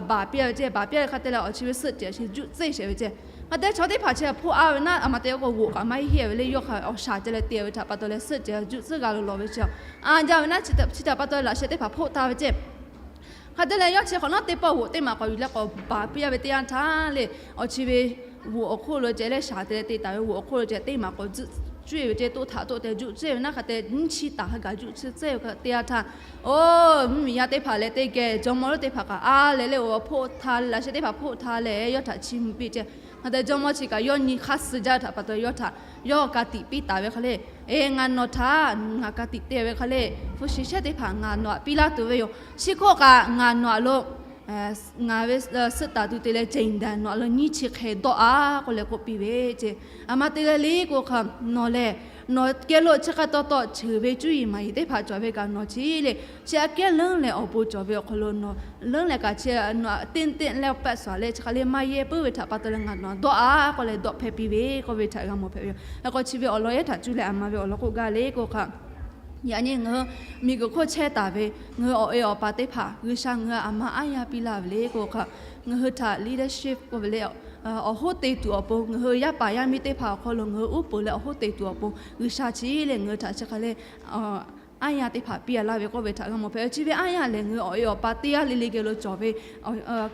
baˬ piˇ ve ceˇ. Baˬ piˇ ve hk'a te leh awˬ chi ve suhˆ cehˬ chi juˆ tcuhˇ shehˍ ve ceˇ. Hk'a te leh chaw teˇ hpaˍ chi hpfuhˆ a ve naˉ, aˬ ma te k'o g'oꞈ kaꞈ maˇ heˆ ve le, yawˇ hk'a awˬ shaˍ te leh te ve htaꞈ pa taw leh suhˆ cehˬ juˆ tcuhˇ g'a lo lawˬ ve chi a jaˇ ve naˉ, chi htaꞈ pa taw laꞈ sheh teˇ hpaˍ hpfuhˆ taˍ ve ceˇ. Hk'a te leh yawˇ chi hk'awꞈ nawˉ teˇ pawˆ g'oꞈ teˇ maˬ k'awꞈ yuˬ leh k'awꞈ baˬ piˇ ve teˇ yanˇ htaˇ le, awˬ chi ve g'oꞈ awˬ hk'oˆ lo ceh leh shaˍ te leh te taˍ ve g'oꞈ awˬ hk'oˆ lo ceh teˇ maˬ k'awꞈ juˆ tcuhˇ ve ceˇ. Toˆ htaꞈ toˆ te juˆ tcuhˇ ve naˉ, hk'a te nyiˇ chi taˍ hk'a gaˬ juˆ tcuhˇ ve teˇ yanˇ htaˇ, oˬ, mvuhˇmiˬ yaˇ teˇ hpaˍ leh teˇ geh jawˇmawˇ lonˉ teˇ hpaˍ kaꞈ a leh le awˬ hpfuhˆ htaˇ, laꞈ sheh teˇ hpaˍ hpfuhˆ htaˇ leh yawˇ htaꞈ chiˇ mvuh piˇ ceˇ. Hk'a te jawˇmawˇ chi kaꞈ yawˇ nyi hk'aˇ suh jaˇ ve htaꞈ pa taw yawˇ htaꞈ yawˇ ka tiꞈ piˇ taˍ ve hk'a le, eˬ, ngaˬ nawˬ htaꞈ ngaˬ ka tiꞈ te ve hk'a le, hpu shi shehˆ teˇ hpaˍ ngaˬ nawˬ htaꞈ piˇ laˇ tuˬ ve yoˬ. Chi hk'oˆ kaꞈ ngaˬ nawˬ htaꞈ lo ngaˬ ve suhˆ taˍ tuˬ te leh ceˬ daꞈ nawˬ htaꞈ lo nyiˇ chi hk'e dawˆ a k'oˆ leh k'oˆ piˇ ve ceˇ. Aˬ ma te leh le k'o hk'a, nawˬ lehˬ nawˬ geh lo chi hk'a taw taw ceuˬ ve cuˇ yiˍ maˍ yiˍ teˇ hpaˍ cawˬ ve kaꞈ nawˬ chi le, chi aꞈ kehˉ leuˉ leh awˬ bon cawˬ ve awˬ hk'aw lo nawˬ leuˉ leh kaꞈ chi nawˬ teˇ teˇ leh pehˆ suhˍ leh chi hk'a le maˇ yehˇ puiˉ ve htaꞈ pa taw leh ngaˬ nawˬ dawˆ a k'oˆ leh dawˆ hpehˇ piˇ ve k'oˆ ve htaꞈ g'a mawˬ hpehꞈ ve yoˬ. Hk'e k'o chi ve awˬ lawn ehˉ htaꞈ cuˇ leh aˬ ma ve awˬ lawn k'oˆ gaˇ le k'o hk'a, yaꞈ nyi ngaˬ hui miˬguiˬ hk'oˆ chehˇ taˍ ve ngaˬ hui awˬ e awˬ pa teˇ hpaˍ G'uiˬsha ngaˬ hui aˬ ma aˉ yanˇ piˇ laˇ ve le k'o hk'a, ngaˬ hui htaꞈ leadership k'oˆ ve le, awˬ hoˉ te tuˬ awˬ pon ngaˬ hui yaˇ paˍ yaˇ miˇ teˇ hpaˍ awˬ hk'aw lo ngaˬ hui uˉ peunˍ leh awˬ hoˉ te tuˬ awˬ pon G'uiˬsha chi lehˬ ngaˬ hui htaꞈ chi hk'a le aˉ yanˇ teˇ hpaˍ piˇ laˇ ve k'oˆ ve htaꞈ g'a mawˬ hpehꞈ ve. Chi ve aˉ yanˇ lehˬ ngaˬ hui awˬ e awˬ pa teˇ g'aˇ le le geh lo cawˬ ve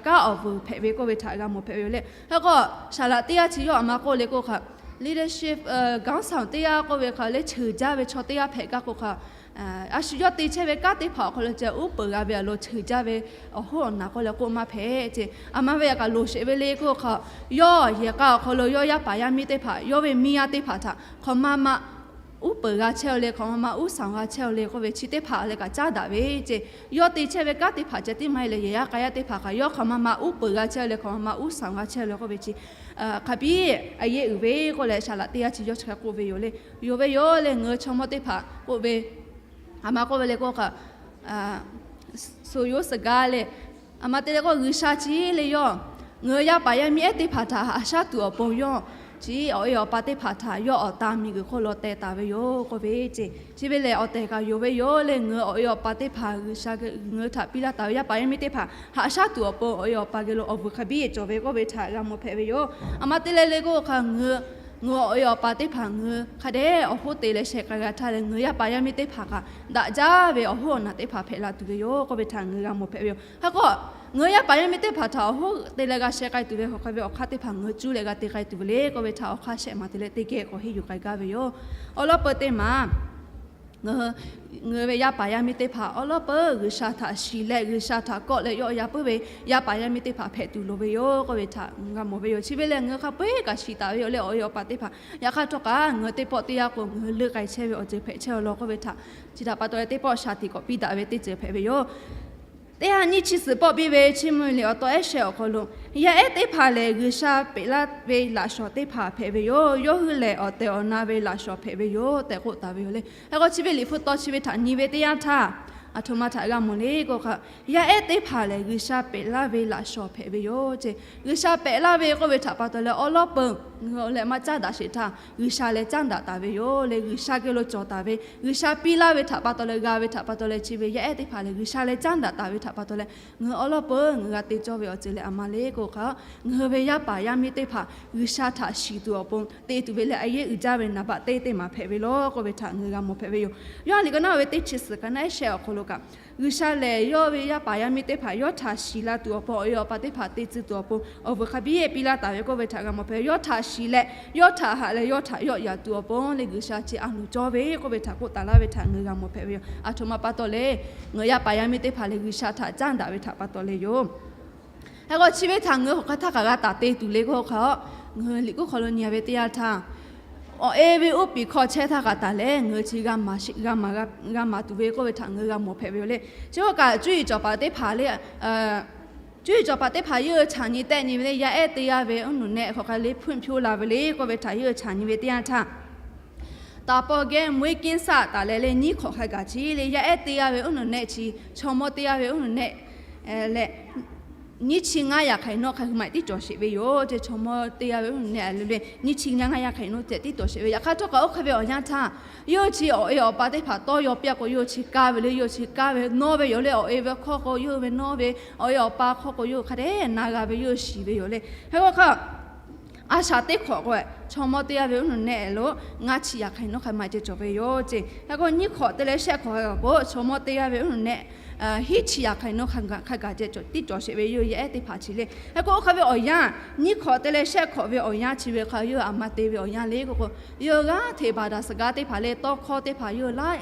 kanˉ awˬ vuiˬ hpehꞈ ve k'oˆ ve htaꞈ g'a mawˬ hpehꞈ ve yoˬ le. Hk'e k'o, saˍ laꞈ teˇ g'aˇ chi yawˇ aˬ ma k'oˆ le k'o hk'a, leadership, kanˉ saˍ teˇ g'aˇ k'oˆ ve hk'a le, cheuˬ jaˇ ve chaw teˇ g'aˇ hpehꞈ gaˇ k'o hk'a, a shu yawˇ te chehˇ ve kanˉ teˇ hpaˍ awˬ hk'aw lo ceh uˉ peunˍ g'a ve awˬ lawn cheuˬ jaˇ ve awˬ hoˉ awˬ naˬ k'oˆ leh k'oˆ maˇ hpehꞈ ceˇ. Aˬ ma ve yaꞈ kaꞈ loˍ sheˍ ve le k'o hk'a, yawˇ yehˬ k'a awˬ hk'aw lo yawˇ yaˇ paˍ yaˇ miˇ teˇ hpaˍ, yawˇ ve miˇ yaˇ teˇ hpaˍ htaꞈ hk'awꞈ maˇ maˇ uˉ peunˍ g'a chehˇ-oˬ le, hk'awꞈ maˇ maˇ uˉ saˍ g'a chehˇ-oˬ le k'oˆ ve chi teˇ hpaˍ leh kaꞈ caˉ daꞈ ve ceˇ. Yawˇ te chehˇ ve kanˉ teˇ hpaˍ ceh tiˉ maˇ heˆ leh, yehˬ yaˇ k'a yaˇ teˇ hpaˍ kaꞈ yawˇ hk'awꞈ maˇ maˇ uˉ peunˍ g'a chehˇ-oˬ le, hk'awꞈ maˇ maˇ uˉ saˍ g'a chehˇ-oˬ le k'oˆ ve chi hk'a biˇ a yeˇ uiˍ ve k'oˆ leh, saˍ laꞈ teˇ g'aˇ chi yawˇ chi hk'e k'oˆ ve yoˬ le. Yoˬ ve yoˬ leh, ngaˬ hui chaw mawˇ teˇ hpaˍ k'oˆ ve, aˬ ma k'oˆ ve le k'o hk'a, suh yoˬ suh gaˇ leh, aˬ ma te leh k'o G'uiˬsha chi le yawˇ ngaˬ hui yaˇ paˍ yaˇ miˇ ehˉ teˇ hpaˍ htaꞈ haꞈ shaˉ tuˬ awˬ pon yawˇ chi awˬ e awˬ pa teˇ hpaˍ htaꞈ yawˇ awˬ ta miˬguiˬ hk'oˆ lo teh taˍ ve yoˬ k'oˆ ve ceˇ. Chi ve lehˬ awˬ tehˬ kaꞈ yoˬ ve yoˬ leh, ngaˬ hui awˬ e awˬ pa teˇ hpaˍ G'uiˬsha ngaˬ hui htaꞈ piˇ laˇ taˍ ve yaˇ paˍ yaˇ miˇ teˇ hpaˍ haꞈ shaˉ tuˬ awˬ pon awˬ e awˬ pa geh lo awˬ vuiˬ hk'a biˇ cawˬ ve k'oˆ ve htaꞈ g'a mawˬ hpehꞈ ve yoˬ. Aˬ ma te leh le k'o hk'a, ngaˬ hui awˬ e awˬ pa teˇ hpaˍ ngaˬ hui hk'a dehꞈ awˬ hoˉ te leh sheh k'ai g'a htaˇ leh, ngaˬ hui yaˇ paˍ yaˇ miˇ teˇ hpaˍ kaꞈ daꞈ jaˇ ve awˬ hoˉ awˬ naˬ teˇ hpaˍ hpehꞈ la tuˬ ve yoˬ k'oˆ ve htaꞈ ngaˬ hui g'a mawˬ hpehꞈ ve yoˬ. Hk'e k'o, Ngaˬ hui yaˇ paˍ yaˇ miˇ teˇ hpaˍ htaꞈ awˬ hoˉ te leh g'a sheh k'ai tuˬ ve hk'aw hk'a ve awˬ hk'aˇ teˇ hpaˍ ngaˬ hui cuˇ leh g'a te k'ai tuˬ ve le k'oˆ ve htaꞈ awˬ hk'aˇ shehˆ maˬ te leh teˇ geh k'awꞈ henˇ yuˬ k'ai gaˇ ve yoˬ. Awˬ lawn peuˬ teˇ maˬ ngaˬ hui ve yaˇ paˍ yaˇ miˇ teˇ hpaˍ awˬ lawn peuˬ G'uiˬsha htaꞈ shiˍ leh G'uiˬsha htaꞈ kawˆ leh yawˆ yaˇ puiˉ ve yaˇ paˍ yaˇ miˇ teˇ hpaˍ hpehꞈ tuˬ loˍ ve yoˬ k'oˆ ve htaꞈ g'a mawˬ ve yoˬ. Chi ve lehˬ ngaˬ hui hk'a peu-eˬ kaꞈ shiˍ taˍ ve yoˬ leh awˬ e awˬ pa teˇ hpaˍ. Yaꞈ hk'aˇ htawˇ kaꞈ ngaˬ hui teˇ pawˆ teˇ yanˇ k'o ngaˬ hui leuˆ k'ai chehˇ ve awˬ ceuˬ hpehꞈ chehˇ awˬ lawn k'oˆ ve htaꞈ chi htaꞈ pa taw leh teˇ pawˆ shaˍ tiꞈ k'awꞈ piˇ daꞈ ve teˇ ceuˬ hpehꞈ ve yoˬ. Teˇ ha nyiˇ chi suhˍ pawˆ piˇ ve Chiˇ mvuh liꞈ awˬ taw ehˉ shehˆ awˬ hk'aw lo, yaˇ ehˉ teˇ hpaˍ lehˬ G'uiˬsha peꞈ laˇ ve laꞈ shawnˍ teˇ hpaˍ hpehꞈ ve yoˬ. Yawˇ hui lehˬ awˬ tehˬ awˬ na ve laꞈ shawnˍ hpehꞈ ve yoˬ tehꞈ k'oˆ taˍ ve yoˬ le. Hk'e k'o chi ve Liꞈ hpu tawˇ chi ve htaꞈ nyi ve teˇ yanˇ htaˇ, aˬ htoꞈ ma htaꞈ g'a mawˬ le k'o hk'a, yaˇ ehˉ teˇ hpaˍ lehˬ G'uiˬsha peꞈ laˇ ve laꞈ shawnˍ hpehꞈ ve yoˬ ce. G'uiˬsha peꞈ laˇ ve k'oˆ ve htaꞈ pa taw leh awˬ lawn peuˬ ngaˬ hui leh maˇ caˉ daꞈ sheˍ htaˇ G'uiˬsha leh caˉ daꞈ taˍ ve yoˬ le. G'uiˬsha geh lo cawˬ taˍ ve, G'uiˬsha piˇ laˇ ve htaꞈ pa taw leh g'a ve htaꞈ pa taw leh chi ve yaˇ ehˉ teˇ hpaˍ lehˬ G'uiˬsha leh caˉ daꞈ taˍ ve htaꞈ pa taw leh ngaˬ hui awˬ lawn peuˬ ngaˬ hui g'a te cawˇ ve awˬ ceuˬ lehˬ aˬ ma le k'o hk'a, ngaˬ hui ve yaˇ paˍ yaˇ miˇ teˇ hpaˍ G'uiˬsha htaꞈ shiˍ tuˬ awˬ pon te tuˬ ve lehˬ a yehˉ uiˍ jaˇ ve naˍ baˆ teˇ teˇ maˬ hpehꞈ ve yoˬ k'oˆ ve htaꞈ ngaˬ hui g'a mawˬ hpehꞈ ve yoˬ. Yoˇhanˬ liꞈ ka naˉ ve teˇ chi suhˍ ka naˉ ehˉ shehˆ awˬ hk'aw lo kaꞈ, G'uiˬsha lehˬ yawˇ ve yaˇ paˍ yaˇ miˇ teˇ hpaˍ yawˇ htaꞈ shiˍ la tuˬ awˬ pon awˬ e awˬ pa teˇ hpaˍ te tcuh tuˬ awˬ pon awˬ vuiˬ hk'a biˇ piˇ laˇ taˍ ve k'oˆ ve htaꞈ g'a mawˬ hpehꞈ ve yoˬ. Yawˇ htaꞈ shiˍ leh yawˇ htaꞈ haꞈ leh yawˇ htaꞈ yawˆ yan tuˬ awˬ pon leh G'uiˬsha chi a loˍ cawˇ ve k'oˆ ve htaꞈ k'oˆ taˍ laˇ ve htaꞈ ngaˬ hui g'a mawˬ hpehꞈ ve yoˬ. Aˬ htoꞈ ma pa taw leh ngaˬ hui yaˇ paˍ yaˇ miˇ teˇ hpaˍ lehˬ G'uiˬsha htaꞈ caˉ daꞈ ve htaꞈ pa taw leh yoˬ. Hk'e k'o chi ve htaꞈ ngaˬ hui hk'aˬ hk'e htaˇ kaꞈ g'a taˍ te tuˬ le k'o hk'a, ngaˬ hui Liꞈ hk'oˆ hk'aw lo nyi ve teˇ yanˇ htaˇ, awˬ e ve uˉ peꞈ hkawˇ chehˇ htaˇ kaꞈ taˍ leh ngaˬ hui chi g'a maˍ g'a maˍ tuˬ ve k'oˆ ve htaꞈ ngaˬ hui g'a mawˬ hpehꞈ ve yoˬ le. Chi k'oˆ kaꞈ cuˇ yiˍ cawˬ paˍ teˇ hpaˍ le, cuˇ yiˍ cawˬ paˍ teˇ hpaˍ yawˇ hui chaꞈ nyi tehˆ nyi ve le yaˇ ehˉ te yaˇ ve uˉ nuˬ nehˆ hk'aˬ hk'e le hpfuhˆ hpyoˇ la ve le k'oˆ ve htaꞈ yawˇ hui chaꞈ nyi ve teˇ yanˇ htaˇ, taˍ paw geh mvuhˇ iˉ kiˇ saˆ taˍ leh leh nyiˇ hk'awꞈ hk'a gaˬ chi le yaˇ ehˉ te yaˇ ve uˉ nuˬ nehˆ chi chaw mawˇ te yaˇ ve uˉ nuˬ nehˆ leh nyiˇ chi ngaˇ yaꞈ hk'aˇ nawˉ hk'a hui maꞈ tiˉ cawˬ sheˍ ve yoˬ ce. Chaw mawˇ te yaˇ ve uˉ nuˬ nehˆ le nyiˇ chi ngaˇ yaꞈ hk'aˇ nawˉ tehꞈ tiˉ cawˬ sheˍ ve. Yaꞈ hk'aˇ htawˇ kaꞈ oˇ hk'e ve awˬ yanˇ htaˇ yawˇ hui chi awˬ e awˬ pa teˇ hpaˍ tawˇ yaw piˇ a k'o yawˇ hui chi kaˇ ve le, yawˇ hui chi kaˇ ve nawˇ ve yoˬ le. Awˬ e ve hkawˇ k'o yawˇ hui ve nawˇ ve, awˬ e awˬ pa hkawˇ k'o yawˇ hui hk'a dehꞈ na g'a ve yawˇ hui shiˍ ve yoˬ le. Hk'e k'o hk'a, a shaꞈ teˇ hk'awꞈ k'o chaw mawˇ te yaˇ ve uˉ nuˬ nehˆ lo ngaˇ chi yaꞈ hk'aˇ nawˉ hk'a maꞈ ceh cawˬ ve yoˬ ce. Hk'e k'o nyiˇ hk'awꞈ te leh shehˆ hk'awꞈ hk'a gaˬ k'o chaw mawˇ te yaˇ ve uˉ nuˬ nehˆ hiˉ chi yaꞈ hk'aˇ nawˉ hk'a gaˬ ceh tiˉ cawˬ sheˍ ve yoˬ yaˇ ehˉ teˇ hpaˍ chi le. Hk'e k'o oˇ hk'e ve awˬ yanˇ nyiˇ hk'awꞈ te leh shehˆ hk'awꞈ ve awˬ yanˇ chi ve hk'a yawˇ hui aˬ ma te ve awˬ yanˇ le k'o k'o, yawˇ hui g'aˇ hteꞈ baˬ daꞈ suhˍ gaˇ teˇ hpaˍ leh tawˇ hkawˇ teˇ hpaˍ yawˇ hui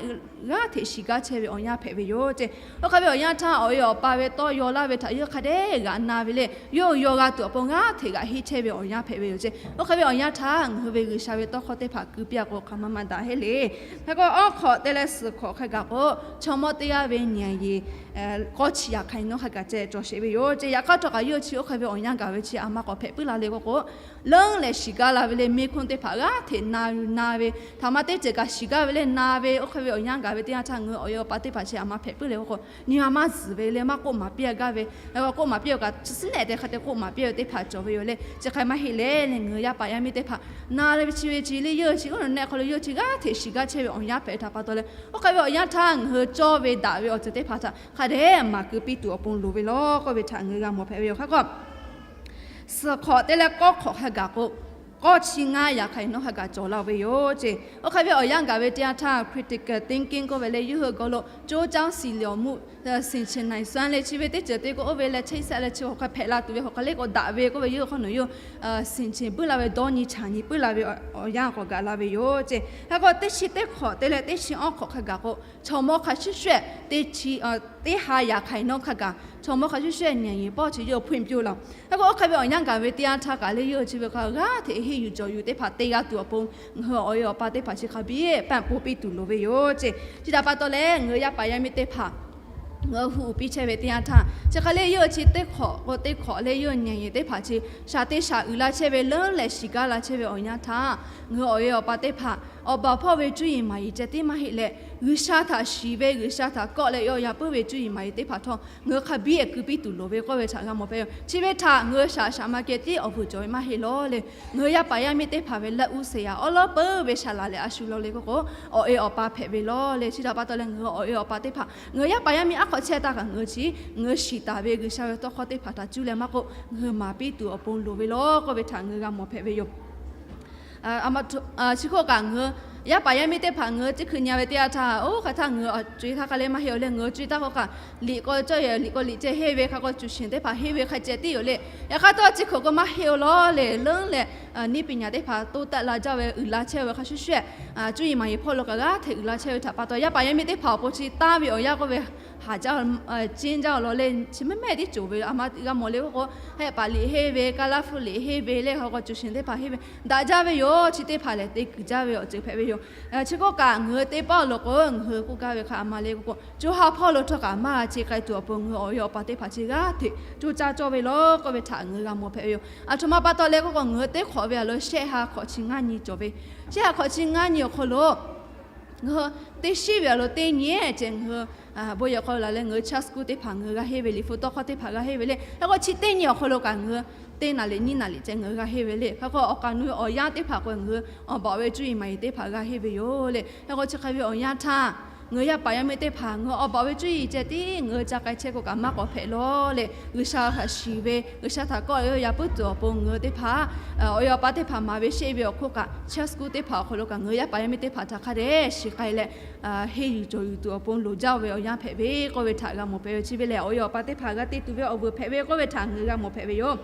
g'aˇ hteꞈ shiˍ gaˇ chehˇ ve awˬ yanˇ hpehꞈ ve yoˬ ce. Oˇ hk'e ve awˬ yanˇ htaˇ awˬ e awˬ pa ve tawˇ yaw laˇ ve htaꞈ yawˇ hui hk'a dehꞈ g'aꞈ na ve le, yawˇ hui yaw g'a tuˬ awˬ pon g'aˇ hteꞈ g'aꞈ henˇ chehˇ ve awˬ yanˇ hpehꞈ ve yoˬ ce. Oˇ hk'e ve awˬ yanˇ htaˇ ngaˬ hui ve G'uiˬsha ve tawˇ hkawˇ teˇ hpaˍ ku piˇ a k'o hk'a maˇ maˇ daꞈ heˆ le. Hk'e k'o awˇ hk'awꞈ te leh suhˍ hk'awꞈ hk'a gaˬ k'o chaw mawˇ teˇ g'aˇ ve nyi a yeˬ k'awˇ chi yaꞈ hk'aˇ nawˉ hk'a gaˬ ceh cawˬ sheˍ ve yoˬ ce. Yaꞈ hk'aˇ htawˇ kaꞈ yawˇ hui chi oˇ hk'e ve awˬ yanˇ gaˬ ve chi aˬ ma k'awꞈ hpehꞈ puiˉ la le k'o k'o, leuˉ leh shiˍ gaˇ la ve le, meˇ hkunˇ teˇ hpaˍ g'aˇ hteꞈ na na ve htaꞈ ma teˇ ceuˬ kaꞈ shiˍ gaˇ ve le, na ve oˇ hk'e ve awˬ yanˇ gaˬ ve teˇ yanˇ htaˇ ngaˬ hui awˬ e awˬ pa teˇ hpaˍ chi aˬ ma hpehꞈ puiˉ le k'o k'o, nyi ma maˇ zuhˬ ve le, maˇ k'oˆ maˍ piˇ a gaˇ ve, k'oˆ maˍ piˇ a kaꞈ chi suhˉ nehˆ tehꞈ hk'a te k'oˆ maˍ piˇ ve teˇ hpaˍ cawˬ ve yoˬ le. Chi hk'e maˇ heˆ le le, ngaˬ hui yaˇ paˍ yaˇ miˇ teˇ hpaˍ na ve chi ve chi le yawˇ hui chi uˉ nuˬ nehˆ hk'aw lo yawˇ hui chi g'aˇ hteꞈ shiˍ gaˇ chehˇ ve awˬ yanˇ hpehꞈ htaꞈ pa taw leh, oˇ hk'e ve awˬ yanˇ htaˇ ngaˬ hui cawˇ ve daꞈ ve awˬ ceuˬ teˇ hpaˍ htaꞈ hk'a dehꞈ maˍ keu piˇ tuˬ awˬ pon loˍ ve lawˬ k'oˆ ve htaꞈ ngaˬ hui g'a mawˬ hpehꞈ ve yoˬ. Hk'e k'o suhˍ hk'awꞈ te leh k'awˇ hk'awꞈ hk'a gaˬ k'o, k'awˇ chi ngaˇ yaꞈ hk'aˇ nawˉ hk'a gaˬ cawˬ la ve yoˬ ce. Oˇ hk'e ve awˬ yanˇ gaˬ ve teˇ yanˇ htaˇ critical thinking k'oˆ ve le yawˇ hui gawˬ lo co caˇ siˍ liˍ awˬ muˆ ဆင်ခြင်နိုင်စွမ်း le chi ve teˇ ceuˬ te k'o oˇ ve leh cheˇ sehˆ leh chi hk'aˬ hk'e hpehꞈ la tuˬ ve hk'aˬ hk'e le k'o daꞈ ve k'oˆ ve yawˇ hui hk'aw nawˬ yawˇ ဆင်ခြင် buiˇ la ve dawˇ nyi chaꞈ nyi puiˉ la ve awˬ yanˇ k'awꞈ gaˬ la ve yoˬ ce. Hk'e k'o teˇ chi teˇ hk'awꞈ te leh teˇ chi awˇ hk'awꞈ hk'a gaˬ k'o chaw mawˇ hk'a shuˍ shuˍ teˇ ha yaꞈ hk'aˇ nawˉ hk'a gaˬ chaw mawˇ hk'a shuˍ shuˍ nyi a yeˬ pawˆ chi yawˇ hui hpfuhˆ piˇ laˇ. Hk'e k'o oˇ hk'e ve awˬ yanˇ gaˬ ve teˇ yanˇ htaˇ kaꞈ le yawˇ hui chi ve hk'a g'aˇ hteꞈ henˇ yuˬ cawˬ yuˬ teˇ hpaˍ te g'a tuˬ awˬ pon ngaˬ hui awˬ e awˬ pa teˇ hpaˍ chi hk'a biˇ ပံ့ပိုး piˇ tuˬ loˍ ve yoˬ ce. Chi htaꞈ pa taw leh ngaˬ hui yaˇ paˍ yaˇ miˇ teˇ hpaˍ ngaˬ hui hu uiˍ piˇ chehˇ ve teˇ yanˇ htaˇ chi hk'e le yawˇ hui chi teˇ hk'awꞈ k'o teˇ hk'awꞈ le yawˇ hui nyi a yeˬ teˇ hpaˍ chi shaˍ te shaˍ uiˍ la chehˇ ve leuˉ leh shiˍ gaˇ la chehˇ ve awˬ yanˇ htaˇ ngaˬ hui awˬ e awˬ pa teˇ hpaˍ awˬ baˬ hpawˇ ve cuˇ yiˍ maˍ yiˍ ceh tiˉ maˇ heˆ leh G'uiˬsha htaꞈ shiˍ ve G'uiˬsha htaꞈ kawˆ leh yawˆ yan puiˉ ve cuˇ yiˍ maˍ yiˍ teˇ hpaˍ htawˇ ngaˬ hui hk'a biˇ ehˍ keu piˇ tuˬ loˍ ve k'oˆ ve htaꞈ g'a mawˬ hpehꞈ ve yoˬ. Chi ve htaꞈ ngaˬ hui shaˍ shaˍ ma keh tiˉ awˬ vuiˬ cawˬ ve maˇ heˆ lawˬ le. Ngaˬ hui yaˇ paˍ yaˇ miˇ teˇ hpaˍ ve laˇ uˇ seˍ yaꞈ awˉ lawˉ peuˬ ve shaˍ laꞈ leh a shu law le k'oˆ k'o, awˬ e awˬ pa hpehꞈ ve lawˬ le. Chi htaꞈ pa taw leh ngaˬ hui awˬ e awˬ pa teˇ hpaˍ ngaˬ hui yaˇ paˍ yaˇ miˇ aˉ hk'aw chehˇ taˇ kaꞈ ngaˬ hui chi ngaˬ hui shiˍ taˍ ve G'uiˬsha ve tawˇ hkawˇ teˇ hpaˍ htaꞈ cuˇ leh maˇ k'oˆ ngaˬ hui maˍ piˇ tuˬ awˬ pon loˍ ve lawˬ k'oˆ ve htaꞈ ngaˬ hui g'a mawˬ hpehꞈ ve yoˬ. Chi hk'oˆ kaꞈ ngaˬ hui Yaˇ paˍ yaˇ miˇ teˇ hpaˍ ngaˬ hui teˇ hkui nyi ve teˇ yanˇ htaˇ, oˇ hk'aˬ htaˇ ngaˬ hui awˬ co e htaˇ hk'a leh maˇ heˆ-oˬ le, ngaˬ hui co e htaˇ k'o kaꞈ liꞈ k'o cawˇ yehˬ, liꞈ k'o liꞈ ceh henˇ ve hk'a k'o cuˬ shiˍ teˇ hpaˍ henˇ ve hk'a ceh tiˉ yoˬ le. Yaꞈ hk'aˇ htawˇ chi hk'oꞈ k'o maˇ heˆ-oˬ lawˬ le, leuˉ leh neˇ piˍ nyaˍ teˇ hpaˍ toˇ taˆ la jaˇ ve uiˍ la chehˇ ve hk'a shuˍ shuˍ, cuˇ yiˍ maˍ yiˍ hpawˇ lo kaꞈ g'aˇ hteꞈ uiˍ la chehˇ ve htaꞈ pa taw, yaˇ paˍ yaˇ miˇ teˇ hpaˍ awˬ pon chi tanˇ ve awˬ yanˇ k'oˆ ve haˍ jaˇ, ciˇ jaˇ-oˬ lawˬ le, chi mehˉ mehˉ tiˉ cawˬ ve a ma g'a mawˬ le k'oˆ k'o, hehˆ paˍ liꞈ henˇ ve, kaˇ laˇ hpu liꞈ henˇ ve le hk'a k'o cuˬ shiˍ teˇ hpaˍ henˇ ve daꞈ jaˇ ve yoˬ. Chi teˇ hpaˍ lehˬ te kuiˬ jaˇ ve awˬ ceuˬ hpehꞈ ve yoˬ. Chi k'oˆ kaꞈ ngaˬ hui teˇ pawˆ lo k'o ngaˬ hui k'oˆ gaˇ ve hk'a a ma le k'oˆ k'o, co ha hpawˇ lo htawˇ kaꞈ maˇ g'a chi k'ai tuˬ awˬ pon ngaˬ hui awˬ e awˬ pa teˇ hpaˍ chi g'aˇ hteꞈ coˇ caˇ cawˇ ve lawˬ k'oˆ ve htaꞈ ngaˬ hui g'a mawˬ hpehꞈ ve yoˬ. Aˬ htoꞈ ma pa taw leh k'oˆ k'o, ngaˬ hui teˇ hk'awꞈ ve a lo shehˆ ha hk'awꞈ chi ngaˇ nyi cawˬ ve, shehˆ ha hk'awꞈ chi ngaˇ nyi awˬ hk'aw lo ngaˬ hui teˇ shiˉ ve a lo teˇ nyi ceh ngaˬ hui bon yehˬ hk'aw lo laˬ leh ngaˬ hui chaˇ school teˇ hpaˍ ngaˬ hui g'a henˇ ve, liꞈ hpu tawˇ hkawˇ teˇ hpaˍ g'a henˇ ve le. Hk'e k'o chi teˇ nyi awˬ hk'aw lo kaꞈ ngaˬ hui teˇ naˍ liꞈ nyiˇ naˍ liꞈ ceh ngaˬ hui g'a henˇ ve le. Hk'e k'o awˬ kaˍ nu awˬ yanˇ teˇ hpaˍ k'o ngaˬ hui awˬ baˬ ve cuˇ yiˍ maˍ yiˍ teˇ hpaˍ g'a henˇ ve yoˬ le. Hk'e k'o chi hk'e ve awˬ yanˇ htaˇ, ngaˬ hui yaˇ paˍ yaˇ miˇ teˇ hpaˍ ngaˬ hui awˬ baˬ ve cuˇ yiˍ ceh tiˉ ngaˬ hui ca k'ai chehˇ k'o kaꞈ maˇ k'awꞈ hpehꞈ lawˬ le. G'uiˬsha htaꞈ shiˍ ve, G'uiˬsha htaꞈ kawˆ ve yaꞈ puiˉ tuˬ awˬ pon ngaˬ hui teˇ hpaˍ awˬ e awˬ pa teˇ hpaˍ maˍ ve sheˆ ve awˬ hk'oˆ kaꞈ chaˇ school teˇ hpaˍ awˬ hk'aw lo kaꞈ ngaˬ hui yaˇ paˍ yaˇ miˇ teˇ hpaˍ htaꞈ hk'a dehꞈ shiˍ k'ai leh henˇ yuˬ cawˬ yuˬ tuˬ awˬ pon loˍ jaˇ ve awˬ yanˇ hpehꞈ ve k'oˆ ve htaꞈ g'a mawˬ hpehꞈ ve. Chi ve lehˬ awˬ e awˬ pa teˇ hpaˍ g'a te tuˬ ve awˬ vuiˬ hpehꞈ ve k'oˆ ve htaꞈ ngaˬ hui g'a mawˬ hpehꞈ ve yoˬ.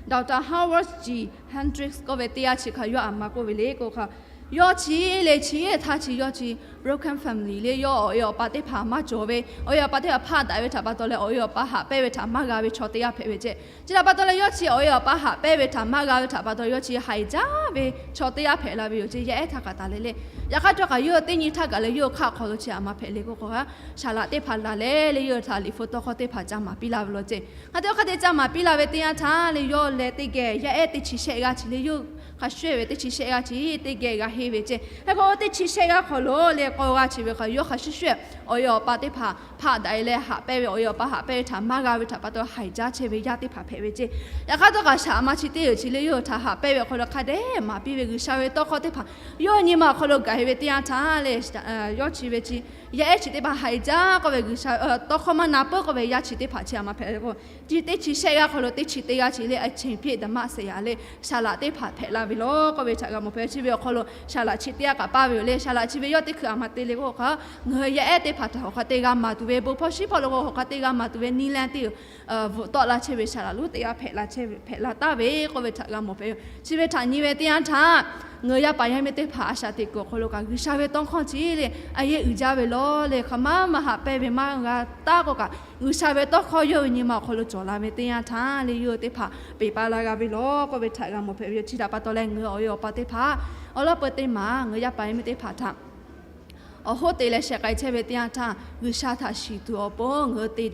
Doctor Howard G. Hendricks k'oˆ ve teˇ yanˇ chi hk'a yawˇ a ma k'oˆ ve le k'o hk'a, yawˇ chi le chi htaˇ chi yawˇ chi broken family le, yawˇ awˬ e awˬ pa teˇ hpaˍ maˇ cawˬ ve, awˬ e awˬ pa teˇ hpaˍ hpaˆ daꞈ ve htaꞈ pa taw leh awˬ e awˬ pa haꞈ pehnˇ ve htaꞈ maˇ g'a ve chaw teˇ g'aˇ hpehꞈ ve ceh. Chi htaꞈ pa taw leh yawˇ chi awˬ e awˬ pa haꞈ pehnˇ ve htaꞈ maˇ g'a ve htaꞈ pa taw yawˇ chi haiˬ jaˇ ve chaw teˇ g'aˇ hpehꞈ la ve yoˬ ceh. Yaˇ ehˉ htaˇ kaꞈ taˍ leh le. Yaꞈ hk'aˇ htawˇ kaꞈ yawˇ teˇ nyi htaˇ kaꞈ leh yawˇ hk'aˆ hk'aw lo chi a ma hpehꞈ le k'o k'o, shaˍ laꞈ teˇ hpaˍ laˬ leh le yawˇ htaꞈ liꞈ hpu tawˇ hkawˇ teˇ hpaˍ ca maˍ piˇ la ve lawˬ ceh. Hk'a te hk'a te ca maˍ piˇ la ve teˇ yanˇ htaˇ le yawˇ leh teˇ geh yaˇ ehˉ teˇ chi shehˆ g'aˇ chi le yawˇ hk'a shuˍ ve teˇ chi shehˆ g'aˇ chi teˇ geh g'a henˇ ve ceh. Hk'e k'o teˇ chi shehˆ g'aˇ hk'aw lo le k'awˇ g'aˇ chi ve hk'a yawˇ hk'a shuˍ shuˍ awˬ e awˬ pa teˇ hpaˍ hpaˆ daꞈ e leh haꞈ pehnˇ ve, awˬ e awˬ pa haꞈ pehnˇ ve htaꞈ maˇ g'a ve htaꞈ pa taw haiˬ jaˇ chehˇ ve yaˇ teˇ hpaˍ hpehꞈ ve ceh. Yaꞈ hk'aˇ htawˇ kaꞈ shaˍ ma chi teˇ yoˬ chi le yawˇ htaꞈ haꞈ pehnˇ ve awˬ hk'aw lo hk'a dehꞈ maˍ piˇ ve G'uiˬsha ve tawˇ hkawˇ teˇ hpaˍ yawˇ nyi ma awˬ hk'aw lo gaˬ e ve teˇ yanˇ htaˇ le, yawˇ chi ve chi yaˇ ehˉ chi teˇ hpaˍ haiˬ jaˇ k'oˆ ve G'uiˬsha tawˇ hkawˇ maˇ na peuˬ k'oˆ ve yaˇ chi teˇ hpaˍ chi a ma hpehꞈ le k'o, chi teˇ chi shehˆ g'aˇ hk'aw lo teˇ chi teˇ g'aˇ chi le a ceh hpeˆ daꞈ maˆ sehꞈ yaꞈ le shaˍ laꞈ teˇ hpaˍ hpehꞈ la ve lawˬ k'oˆ ve htaꞈ g'a mawˬ hpehꞈ. Chi ve awˬ hk'aw lo shaˍ laꞈ chi teˇ g'aˇ kaꞈ paˇ ve yoˬ le. Shaˍ laꞈ chi ve yawˇ teˇ hkui a ma te le k'o hk'a, ngaˬ hui yaˇ ehˉ teˇ hpaˍ htaꞈ hawˬ hk'a te g'a maˍ tuˬ ve bon hpawˇ shiˉ hpawˇ lo k'o hawˬ hk'a te g'a maˍ tuˬ ve niˇ leh teˇ yoˬ. Bvuhꞈ tawˆ la chehˇ ve shaˍ laꞈ lonˉ teˇ g'aˇ hpehꞈ la chehˇ ve hpehꞈ la taˍ ve k'oˆ ve htaꞈ g'a mawˬ hpehꞈ ve yoˬ. Chi ve htaꞈ nyi ve teˇ yanˇ htaˇ, ngaˬ hui yaˇ paˍ yaˇ miˇ teˇ hpaˍ a shaꞈ teꞈ kuiˬ awˬ hk'aw lo kaꞈ G'uiˬsha ve tawˇ hkawˇ chi le a yehˉ uiˍ jaˇ ve lawˬ le. Hk'aˬ ma maˇ haꞈ pehnˇ ve maˇ g'a taˉ k'o kaꞈ G'uiˬsha ve tawˇ hkawˇ yawˇ ve nyi ma awˬ hk'aw lo cawˬ la ve teˇ yanˇ htaˇ le yawˇ teˇ hpaˍ peˬ pa la g'a ve lawˬ k'oˆ ve htaꞈ g'a mawˬ hpehꞈ ve yoˬ. Chi htaꞈ pa taw leh ngaˬ hui awˬ e awˬ pa teˇ hpaˍ awˬ lawn peu teˇ maˬ ngaˬ hui yaˇ paˍ yaˇ miˇ teˇ hpaˍ htaꞈ awˬ hoˉ te leh sheh k'ai chehˇ ve teˇ yanˇ htaˇ G'uiˬsha htaꞈ shiˍ tuˬ awˬ pon ngaˬ hui te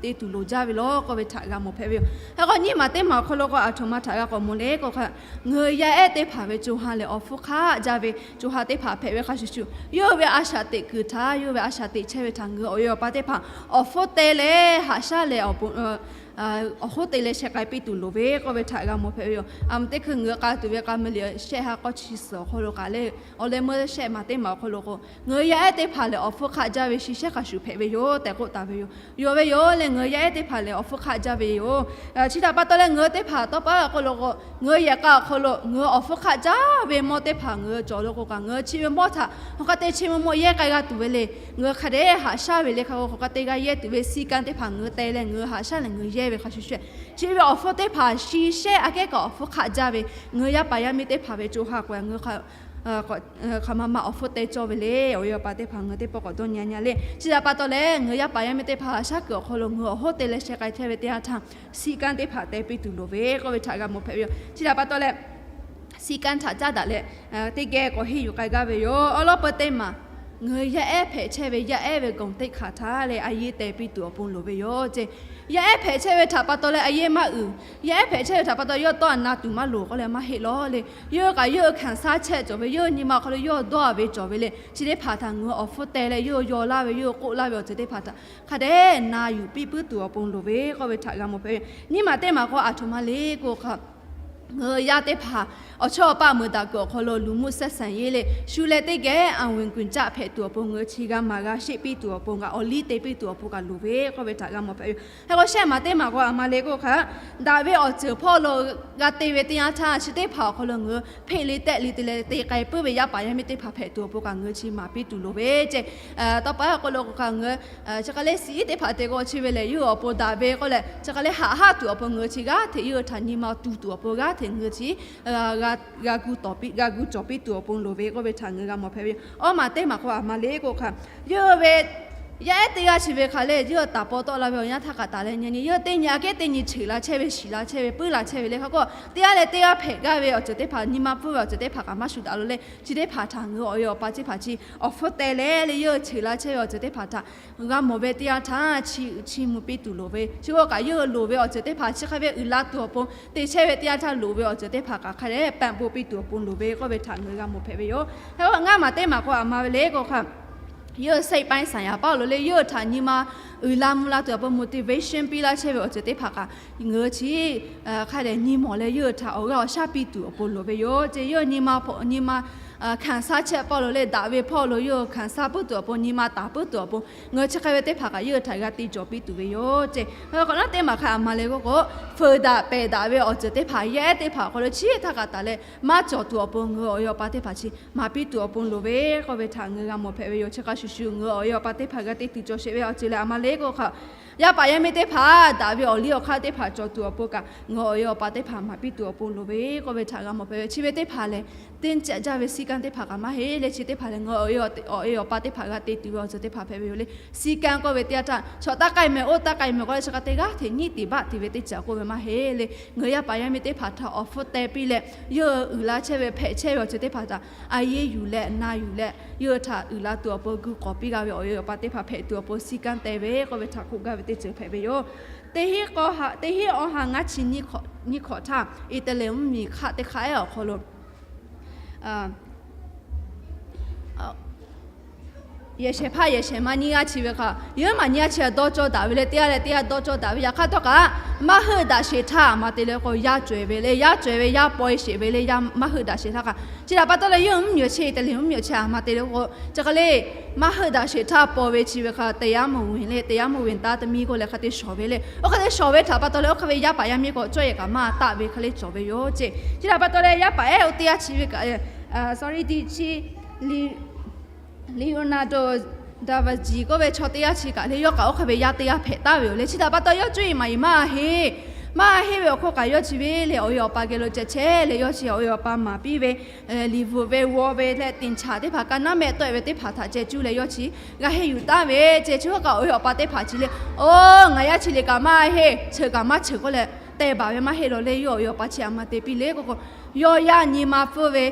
te tuˬ loˍ jaˇ ve lawˬ k'oˆ ve htaꞈ g'a mawˬ hpehꞈ ve yoˬ. Hk'e k'o nyiˇ maˬ teˇ maˬ awˬ hk'aw lo k'o aˬ htoꞈ ma htaꞈ g'a k'awꞈ mawˬ le k'o hk'a, ngaˬ hui yaˇ ehˉ teˇ hpaˍ ve co ha lehˬ awˬ hpfuhˇ hk'aˆ jaˇ ve co ha teˇ hpaˍ hpehꞈ ve hk'a shuˍ shuˍ, yawˇ ve a shaꞈ teꞈ kuiˬ htaꞈ yawˇ ve a shaꞈ teꞈ chehˇ ve htaꞈ ngaˬ hui awˬ e awˬ pa teˇ hpaˍ awˬ hpfuhˇ te leh haꞈ shaˉ leh awˬ hoˉ te leh sheh k'ai piˇ tuˬ loˍ ve k'oˆ ve htaꞈ g'a mawˬ hpehꞈ ve yoˬ. A mvuhˇ teˇ hkui ngaˬ hui k'a tuˬ ve k'a meuˇ liꞈ shehˆ ha k'awˇ chi suhˍ awˬ hk'aw lo kaꞈ le awˬ leh meuˇ shehˆ maˬ teˇ maˬ awˬ hk'aw lo k'o, ngaˬ hui yaˇ ehˉ teˇ hpaˍ lehˬ awˬ hpfuhˇ hk'aˆ jaˇ ve shinˉ shehˉ hk'a shuˍ hpehꞈ ve yoˬ tehꞈ k'oˆ taˍ ve yoˬ. Yonˍ ve yoˬ leh ngaˬ hui yaˇ ehˉ teˇ hpaˍ lehˬ awˬ hpfuhˇ hk'aˆ jaˇ ve yoˬ. Chi htaꞈ pa taw leh ngaˬ hui teˇ hpaˍ tawˇ pa awˬ hk'aw lo k'o, ngaˬ hui yehˬ k'a awˬ hk'aw lo ngaˬ hui awˬ hpfuhˇ hk'aˆ jaˇ ve mawˇ teˇ hpaˍ ngaˬ hui cawˬ lo k'o kaꞈ, ngaˬ hui chi ve mawˇ htaꞈ hk'aˬ hk'e te chi mvuhˇ mawˇ yehˇ k'ai g'a tuˬ ve le. Ngaˬ hui hk'a dehꞈ haꞈ shaˉ ve le hk'a k'o hk'aˬ hk'e te g'a yehˇ tuˬ ve စည်းကမ်း teˇ hpaˍ ngaˬ hui te leh ngaˬ hui haꞈ shaˉ leh ngaˬ hui yehˇ ve hk'a shuˍ shuˍ, chi ve awˬ hpfuhˇ teˇ hpaˍ shinˉ shehˉ aꞈ kehˉ kaꞈ awˬ hpfuhˇ hk'aˆ jaˇ ve ngaˬ hui yaˇ paˍ yaˇ miˇ teˇ hpaˍ ve co ha k'o ngaˬ hui hk'aˬ ma ma awˬ hpfuhˇ te cawˇ ve le. Awˬ e awˬ pa teˇ hpaˍ ngaˬ hui teˇ pawˆ k'awꞈ dawˇ nyi nyi le. Chi htaꞈ pa taw leh ngaˬ hui yaˇ paˍ yaˇ miˇ teˇ hpaˍ shaˉ kuiˬ awˬ hk'aw lo ngaˬ hui awˬ hoˉ te leh sheh k'ai chehˇ ve teˇ yanˇ htaˇ စည်းကမ်း teˇ hpaˍ te piˇ tuˬ loˍ ve k'oˆ ve htaꞈ g'a mawˬ hpehꞈ ve yoˬ. Chi htaꞈ pa taw leh စည်းကမ်း htaꞈ caˉ daꞈ leh teˇ geh k'awꞈ henˇ yuˬ k'ai gaˇ ve yoˬ. Awˬ lawn peu teˇ maˬ ngaˬ hui yaˇ ehˉ hpehꞈ chehˇ ve yaˇ ehˉ ve ဂုဏ်သိက္ခာ htaꞈ leh a yehˉ te piˇ tuˬ awˬ pon loˍ ve yoˬ ceh. Yaˇ ehˉ hpehꞈ chehˇ ve htaꞈ pa taw leh a yehˉ maˇ uiˍ. Yaˇ ehˉ hpehꞈ chehˇ ve htaꞈ pa taw yawˇ tawˇ a na tuˬ maˇ loˍ k'oˆ leh maˇ heˆ lawˬ le. Yawˇ kaꞈ yawˇ hui hkanˍ shaˉ chehˇ cawˬ ve, yawˇ hui nyi ma awˬ hk'aw lo yawˇ hui dawˇ a ve cawˬ ve le. Chi teˇ hpaˍ htaꞈ ngaˬ hui awˬ hpfuhˇ te leh yawˇ hui yaw laˇ ve, yawˇ hui k'oˆ laˇ ve awˬ ceuˬ teˇ hpaˍ htaꞈ hk'a dehꞈ na yuˬ piˇ puiˉ tuˬ awˬ pon loˍ ve k'oˆ ve htaꞈ g'a mawˬ hpehꞈ ve. Nyiˇ maˬ teˇ maˬ k'o aˬ htoꞈ ma le k'o hk'a ngaˬ hui yaˇ teˇ hpaˍ awˬ chawˇ awˬ paˆ meuˍ daꞈ kuiˬ awˬ hk'aw lo luˬ mvuhˇ ဆက်ဆံရေး leh shu leh teˇ geh အဝင်အသွေး hpehꞈ tuˬ awˬ pon ngaˬ hui chi g'a maˍ g'a sheˆ piˇ tuˬ awˬ pon kaꞈ awˬ liˇ te piˇ tuˬ awˬ pon kaꞈ loˍ ve k'oˆ ve htaꞈ g'a mawˬ hpehꞈ ve yoˬ. Hk'e k'o shehˆ maˬ teˇ maˬ k'o a ma le k'o hk'a, daꞈ ve awˬ ceuˬ hpawˇ lo g'a te ve teˇ yanˇ htaˇ chi teˇ hpaˍ awˬ hk'aw lo ngaˬ hui hpeꞈ le tehˆ le te leh te k'ai puiˉ ve yaˇ paˍ yaˇ miˇ teˇ hpaˍ hpehꞈ tuˬ awˬ pon kaꞈ ngaˬ hui chi maˍ piˇ tuˬ loˍ ve ce. Tawˇ pa awˬ hk'aw lo k'o hk'a ngaˬ hui chi hk'a lehˬ siˍ iˉ teˇ hpaˍ te k'o chi ve lehˬ yawˇ hui awˬ pon daꞈ ve k'oˆ leh chi hk'a lehˬ haꞈ haˆ tuˬ awˬ pon ngaˬ hui chi g'aˇ hteꞈ yawˇ hui htaꞈ nyi ma tu tuˬ awˬ pon g'aˇ hteꞈ ngaˬ hui chi g'a gu cawˬ piˇ tuˬ awˬ pon loˍ ve k'oˆ ve htaꞈ ngaˬ hui g'a mawˬ hpehꞈ ve yoˬ. Awˇ maˬ teˇ maˬ k'o a ma le k'o hk'a, yawˇ hui ve yaˇ ehˉ teˇ g'aˇ chi ve hk'a lehˬ yawˇ hui taˍ paw tawˆ la ve awˬ yanˇ htaˇ kaꞈ taˍ leh nyi nyi yawˇ hui teˇ nyi aꞈ kehˉ teˇ nyi cheˬ la chehˇ ve, shiˍ la chehˇ ve, puiˉ la chehˇ ve le hk'a k'o, teˇ g'aˇ leh teˇ g'aˇ hpehꞈ gaˇ ve awˬ ceuˬ teˇ hpaˍ nyi ma pfuhˇ ve awˬ ceuˬ teˇ hpaˍ kaꞈ maˇ shu daꞈ lo leh chi teˇ hpaˍ htaꞈ ngaˬ hui awˬ e awˬ pa teˇ hpaˍ chi awˬ hpfuhˇ teh leh le yawˇ hui cheˬ la chehˇ ve awˬ ceuˬ teˇ hpaˍ htaꞈ g'a mawˬ ve teˇ yanˇ htaˇ chi chiˇ mvuh piˇ tuˬ loˍ ve, chi k'o kaꞈ yawˇ hui loˍ ve awˬ ceuˬ teˇ hpaˍ chi hk'a ve uiˍ la tuˬ awˬ pon te chehˇ ve teˇ yanˇ htaˇ loˍ ve awˬ ceuˬ teˇ hpaˍ kaꞈ hk'a lehˬ ပံ့ပိုး piˇ tuˬ awˬ pon loˍ ve k'oˆ ve htaꞈ ngaˬ hui g'a mawˬ hpehꞈ ve yoˬ. Hk'e k'o ngaˇ maˬ teˇ maˬ k'o a ma ve le k'o hk'a, yawˇ hui စိတ်ပိုင်းဆိုင်ရာ paˇ lo le yawˇ hui htaꞈ nyi ma uiˍ la mvuh la tuˬ awˬ pon motivation piˇ laˇ chehˇ ve awˬ ceuˬ teˇ hpaˍ kaꞈ ngaˬ hui chi hk'a dehꞈ nyi mawˬ leh yawˇ hui htaꞈ awˬ g'aˇ awˬ shaˉ piˇ tuˬ awˬ pon loˍ ve yoˬ ce. Yawˇ hui nyi ma hpawꞈ nyi ma ခံစားချက် paˇ lo le daꞈ ve hpawˇ lo yawˇ hui ခံစား puiˉ tuˬ awˬ pon nyi ma taˍ puiˉ tuˬ awˬ pon ngaˬ hui chi hk'e ve teˇ hpaˍ kaꞈ yawˇ hui htaꞈ g'a te cawˬ piˇ tuˬ ve yoˬ ce. Hk'e k'o naˉ teˇ maˬ hk'a a ma le k'o k'o, fuiˍ daꞈ pehˬ daꞈ ve awˬ ceuˬ teˇ hpaˍ yaˇ ehˉ teˇ hpaˍ awˬ hk'aw lo chi htaˇ kaꞈ taˍ leh maˇ cawˬ tuˬ awˬ pon ngaˬ hui awˬ e awˬ pa teˇ hpaˍ chi maˍ piˇ tuˬ awˬ pon loˍ ve k'oˆ ve htaꞈ ngaˬ hui g'a mawˬ hpehꞈ ve yoˬ. Chi hk'a shuˍ shuˍ ngaˬ hui awˬ e awˬ pa teˇ hpaˍ g'a te tuˬ cawˬ sheˍ ve awˬ ceuˬ lehˬ a ma le k'o hk'a, yaˇ paˍ yaˇ miˇ teˇ hpaˍ daꞈ ve awˬ liˇ awˬ hk'aˇ teˇ hpaˍ cawˬ tuˬ awˬ pon kaꞈ ngaˬ hui awˬ e awˬ pa teˇ hpaˍ maˍ piˇ tuˬ awˬ pon loˍ ve k'oˆ ve htaꞈ g'a mawˬ hpehꞈ ve. Chi ve teˇ hpaˍ lehˬ teˇ caꞈ jaˇ ve စည်းကမ်း teˇ hpaˍ kaꞈ maˇ heˆ le. Chi teˇ hpaˍ lehˬ ngaˬ hui awˬ e awˬ pa teˇ hpaˍ g'a te tuˬ ve awˬ ceuˬ teˇ hpaˍ hpehꞈ ve yoˬ le. စည်းကမ်း k'oˆ ve teˇ yanˇ htaˇ chaw taˇ k'ai mehˍ oˇ taˇ k'ai mehˍ k'oˆ leh chi hk'a te g'aˇ hteꞈ nyiˉ teꞈ baˆ te ve teˇ caꞈ k'oˆ ve maˇ heˆ le. Ngaˬ hui yaˇ paˍ yaˇ miˇ teˇ hpaˍ htaꞈ awˬ hpfuhˇ teh piˇ leh yawˇ hui uiˍ la chehˇ ve hpehꞈ chehˇ ve awˬ ceuˬ teˇ hpaˍ htaꞈ a yeˇ yuˬ leh na yuˬ leh yawˇ hui htaꞈ uiˍ la tuˬ awˬ pon gu k'awꞈ piˇ g'a ve awˬ e awˬ pa teˇ hpaˍ hpehꞈ tuˬ awˬ pon စည်းကမ်း teh ve k'oˆ ve htaꞈ k'oˆ gaˇ ve teˇ ceuˬ hpehꞈ ve yoˬ. Teˇ hinˉ awˬ ha ngaˇ chi nyiˇ hkawꞈ htaˇ Iˉtaˍliˍ mvuhˇmiˬ hk'aˆ teˇ hk'aˆ ehˉ awˬ hk'aw lo yehˬ shehˍ hpaˇ yehˬ shehˍ ma nyiˇ g'aˇ chi ve hk'a, yawˇ maˬ nyiˇ g'aˇ chi dawˇ cawˇ daꞈ ve le. Teˇ g'aˇ leh teˇ g'aˇ dawˇ cawˇ daꞈ ve yaꞈ hk'aˇ htawˇ kaꞈ maˇ heuˆ daꞈ sheˍ htaˇ a ma te le k'o yaˇ caweh ve le, yaˇ caweh ve yaˇ paw e sheˍ ve le, yaˇ maˇ heuˆ daꞈ sheˍ htaˇ kaꞈ. Chi htaꞈ pa taw leh yawˇ mvuhˇmiˬ chi Iˉtaˍliˍ mvuhˇmiˬ chi a ma te le k'o chi hk'e le maˇ heuˆ daꞈ sheˍ htaˇ paw ve chi ve hk'a တရားမဝင် le, တရားမဝင် သားသမီး k'oˆ leh hk'a te shawˍ ve le. Oˇ hk'e te shawˍ ve htaꞈ pa taw leh oˇ hk'e ve yaˇ paˍ yaˇ miˇ k'o cawˇ yehˬ kaꞈ maˇ taˆ ve hk'e le cawˬ ve yoˬ ce. Chi htaꞈ pa taw leh yaˇ paˍ ehˉ oˇ teˇ g'aˇ chi ve kaꞈ, sorry, ti chi Leonardo da Vinci k'oˆ ve chaw teˇ g'aˇ chi kaꞈ le yawˇ kaꞈ oˇ hk'e ve yaˇ teˇ g'aˇ hpehꞈ taˍ ve yoˬ le. Chi htaꞈ pa taw yawˇ cuˇ yiˍ maˍ yiˍ maˇ heˆ. Maˇ heˆ ve awˬ hk'oˆ kaꞈ yawˇ chi ve le awˬ e awˬ pa geh lo ceh chehˇ leh yawˇ chi awˬ e awˬ pa maˍ piˇ ve, liꞈ bvuhꞈ ve, g'aw ve leh သင်္ချာ teˇ hpaˍ, ကနၣ်မဲ tawˆ e ve teˇ hpaˍ htaꞈ ceh cuˇ leh yawˇ chi g'a henˇ yuˬ taˍ ve ce. Chi hk'oˆ kaꞈ awˬ e awˬ pa teˇ hpaˍ chi le, oˇ ngaˬ yaˇ chi le kaꞈ maˇ heˆ, cheuˬ kaꞈ maˇ cheuˬ k'oˆ leh teh baˬ ve maˇ heˆ lawˬ le. Yawˇ awˬ e awˬ pa chi a ma te piˇ le k'o k'o, yawˇ yaˇ nyi ma pfuhˇ ve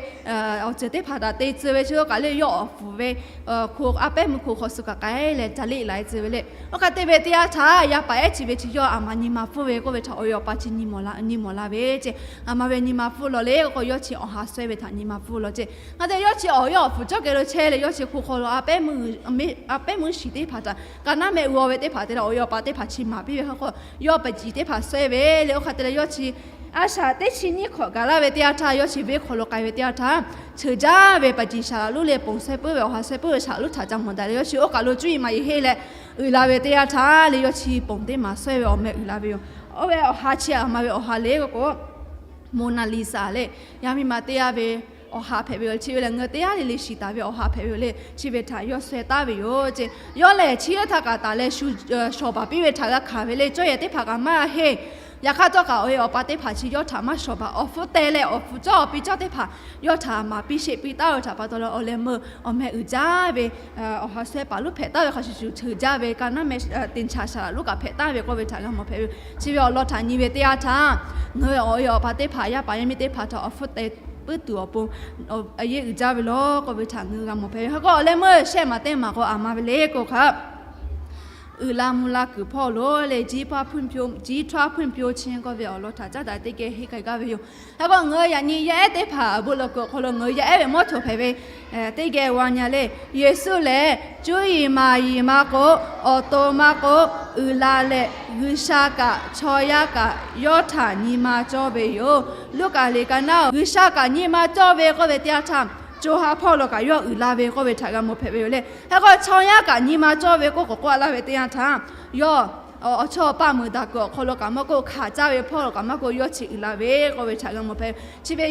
awˬ ceuˬ teˇ hpaˍ htaꞈ te tcuh ve chi hk'oˆ kaꞈ le yawˇ awˬ fuˍ ve a pehˉ meuˇ hko hk'aw suh kaꞈ k'ai leh ca leˆ la e tcuh ve le. Oˇ hk'e te ve teˇ yanˇ htaˇ yaˇ paˍ ehˉ chi ve chi yawˇ a ma nyi ma pfuhˇ ve k'oˆ ve htaꞈ awˬ e awˬ pa chi nyi mawˬ la ve ce. A ma ve nyi ma pfuhˇ lawˬ le k'o yawˇ chi awˬ ha suhˉ ve htaꞈ nyi ma pfuhˇ lawˬ ce. Hk'e te yawˇ chi awˬ yawˇ awˬ fuˍ cawˇ keh lo chehˇ leh yawˇ chi hko hk'aw lo a pehˉ meuˇ shiˍ teˇ hpaˍ htaꞈ ကနၣ်မဲ g'aw ve teˇ hpaˍ te leh awˬ e awˬ pa teˇ hpaˍ chi maˍ piˇ ve hk'a k'o yawˇ paˍ ciˍ teˇ hpaˍ suhˉ ve le. Oˇ hk'e te leh yawˇ chi a shaꞈ teˇ chi nyiˇ hk'awꞈ gaˬ laˇ ve teˇ yanˇ htaˇ yawˇ chi venˇ hk'aw lo k'ai ve teˇ yanˇ htaˇ cheuˬ jaˇ ve paˍ ciˍ shaˍ laꞈ lonˉ le ponˬ suhˉ puiˉ ve awˬ ha suhˉ puiˉ ve shaˍ laꞈ lonˉ htaꞈ ca mawˬ daꞈ leh yawˇ chi oˇ kaˬ lo cuˇ yiˍ maˍ yiˍ heˆ leh uiˍ la ve teˇ yanˇ htaˇ le yawˇ chi ponˬ teˇ maˍ suhˉ ve awˬ meh uiˍ la ve yoˬ. Oˇ ve awˬ ha chi a ma ve awˬ ha le k'o k'o Mona Lisa le, yaˇ miˇ ma teˇ g'aˇ ve awˬ ha hpehꞈ ve yoˬ. Chi ve lehˬ ngaˬ hui teˇ g'aˇ le le shiˍ taˍ ve awˬ ha hpehꞈ ve yoˬ le. Chi ve htaꞈ yawˇ suhˉ taˍ ve yoˬ ce. Yawˇ lehˬ chi htaˇ kaꞈ taˍ leh shu shawˍ baˬ piˇ ve htaꞈ g'a hkanˍ ve le. Cawˇ yehˬ teˇ hpaˍ kaꞈ maˇ heˆ. Yaꞈ hk'aˇ htawˇ kaꞈ awˬ e awˬ pa teˇ hpaˍ chi yawˇ htaꞈ maˇ shawˍ baˬ awˬ hpfuhˇ teh leh awˬ fuˍ cawˇ awˬ pi cawˇ teˇ hpaˍ yawˇ htaꞈ maˍ piˇ sheˆ piˇ taˍ ve htaꞈ pa taw leh awˬ leh meuˇ awˬ meh uiˍ jaˇ ve awˬ ha suhˉ paˍ lonˉ hpehꞈ taˍ ve hk'a shuˍ shuˍ cheuˬ jaˇ ve ကနၣ်မဲ တင်ချာ shaˍ laꞈ lonˉ kaꞈ hpehꞈ taˍ ve k'oˆ ve htaꞈ g'a mawˬ hpehꞈ ve yoˬ. Chi ve awˬ lawn htaꞈ nyi ve teˇ yanˇ htaˇ ngaˬ hui awˬ e awˬ pa teˇ hpaˍ yaˇ paˍ yaˇ miˇ teˇ hpaˍ htaꞈ awˬ hpfuhˇ teh puiˉ tuˬ awˬ pon a yeˇ uiˍ jaˇ ve lawˬ k'oˆ ve htaꞈ ngaˬ hui g'a mawˬ hpehꞈ ve. Hk'e k'o awˬ leh meuˇ shehˆ maˬ teˇ maˬ k'o a ma ve le k'o hk'a uiˍ la mvuh la kuiˬ hpawˇ lo le, ကြီးထွားဖွံ့ဖြိုး, ကြီးထွားဖွံ့ဖြိုးခြင်း k'oˆ ve awˬ lawn htaꞈ caˉ daꞈ teˇ geh henˇ k'ai gaˇ ve yoˬ. Hk'e k'o, ngaˬ hui yaꞈ nyi yaˇ ehˉ teˇ hpaˍ awˬ bon lawˬ kuiˬ awˬ hk'aw lo ngaˬ hui yaˇ ehˉ ve mawˇ htawnˍ hpehꞈ ve teˇ geh g'aw nyi le. Yeˍsuˆ lehˬ, cuˇ yiˍ maˍ yiˍ maˇ k'o, awˬ to maˇ k'o, uiˍ la leh G'uiˬsha kaꞈ chaw yaˇ kaꞈ yawˇ htaꞈ nyi ma cawˇ ve yoˬ. Luˉkaꞈ liꞈ ka naˉ-oˬ, G'uiˬsha kaꞈ nyi ma cawˇ ve k'oˆ ve teˇ yanˇ htaˇ, co ha hpawˇ lo kaꞈ yawˇ uiˍ la ve k'oˆ ve htaꞈ g'a mawˬ hpehꞈ ve yoˬ le. Hk'e k'o, chaw yaˇ kaꞈ nyi ma cawˇ ve k'oˆ k'awꞈ k'oˆ laˇ ve teˇ yanˇ htaˇ, yawˇ awˬ chawˇ awˬ paˇ meuˍ daꞈ kuiˬ awˬ hk'aw lo kaꞈ maˇ k'oˆ, hkanˍ caˇ ve hpawˇ lo kaꞈ maˇ k'oˆ, yawˇ chi uiˍ la ve k'oˆ ve htaꞈ g'a mawˬ hpehꞈ ve. Chi ve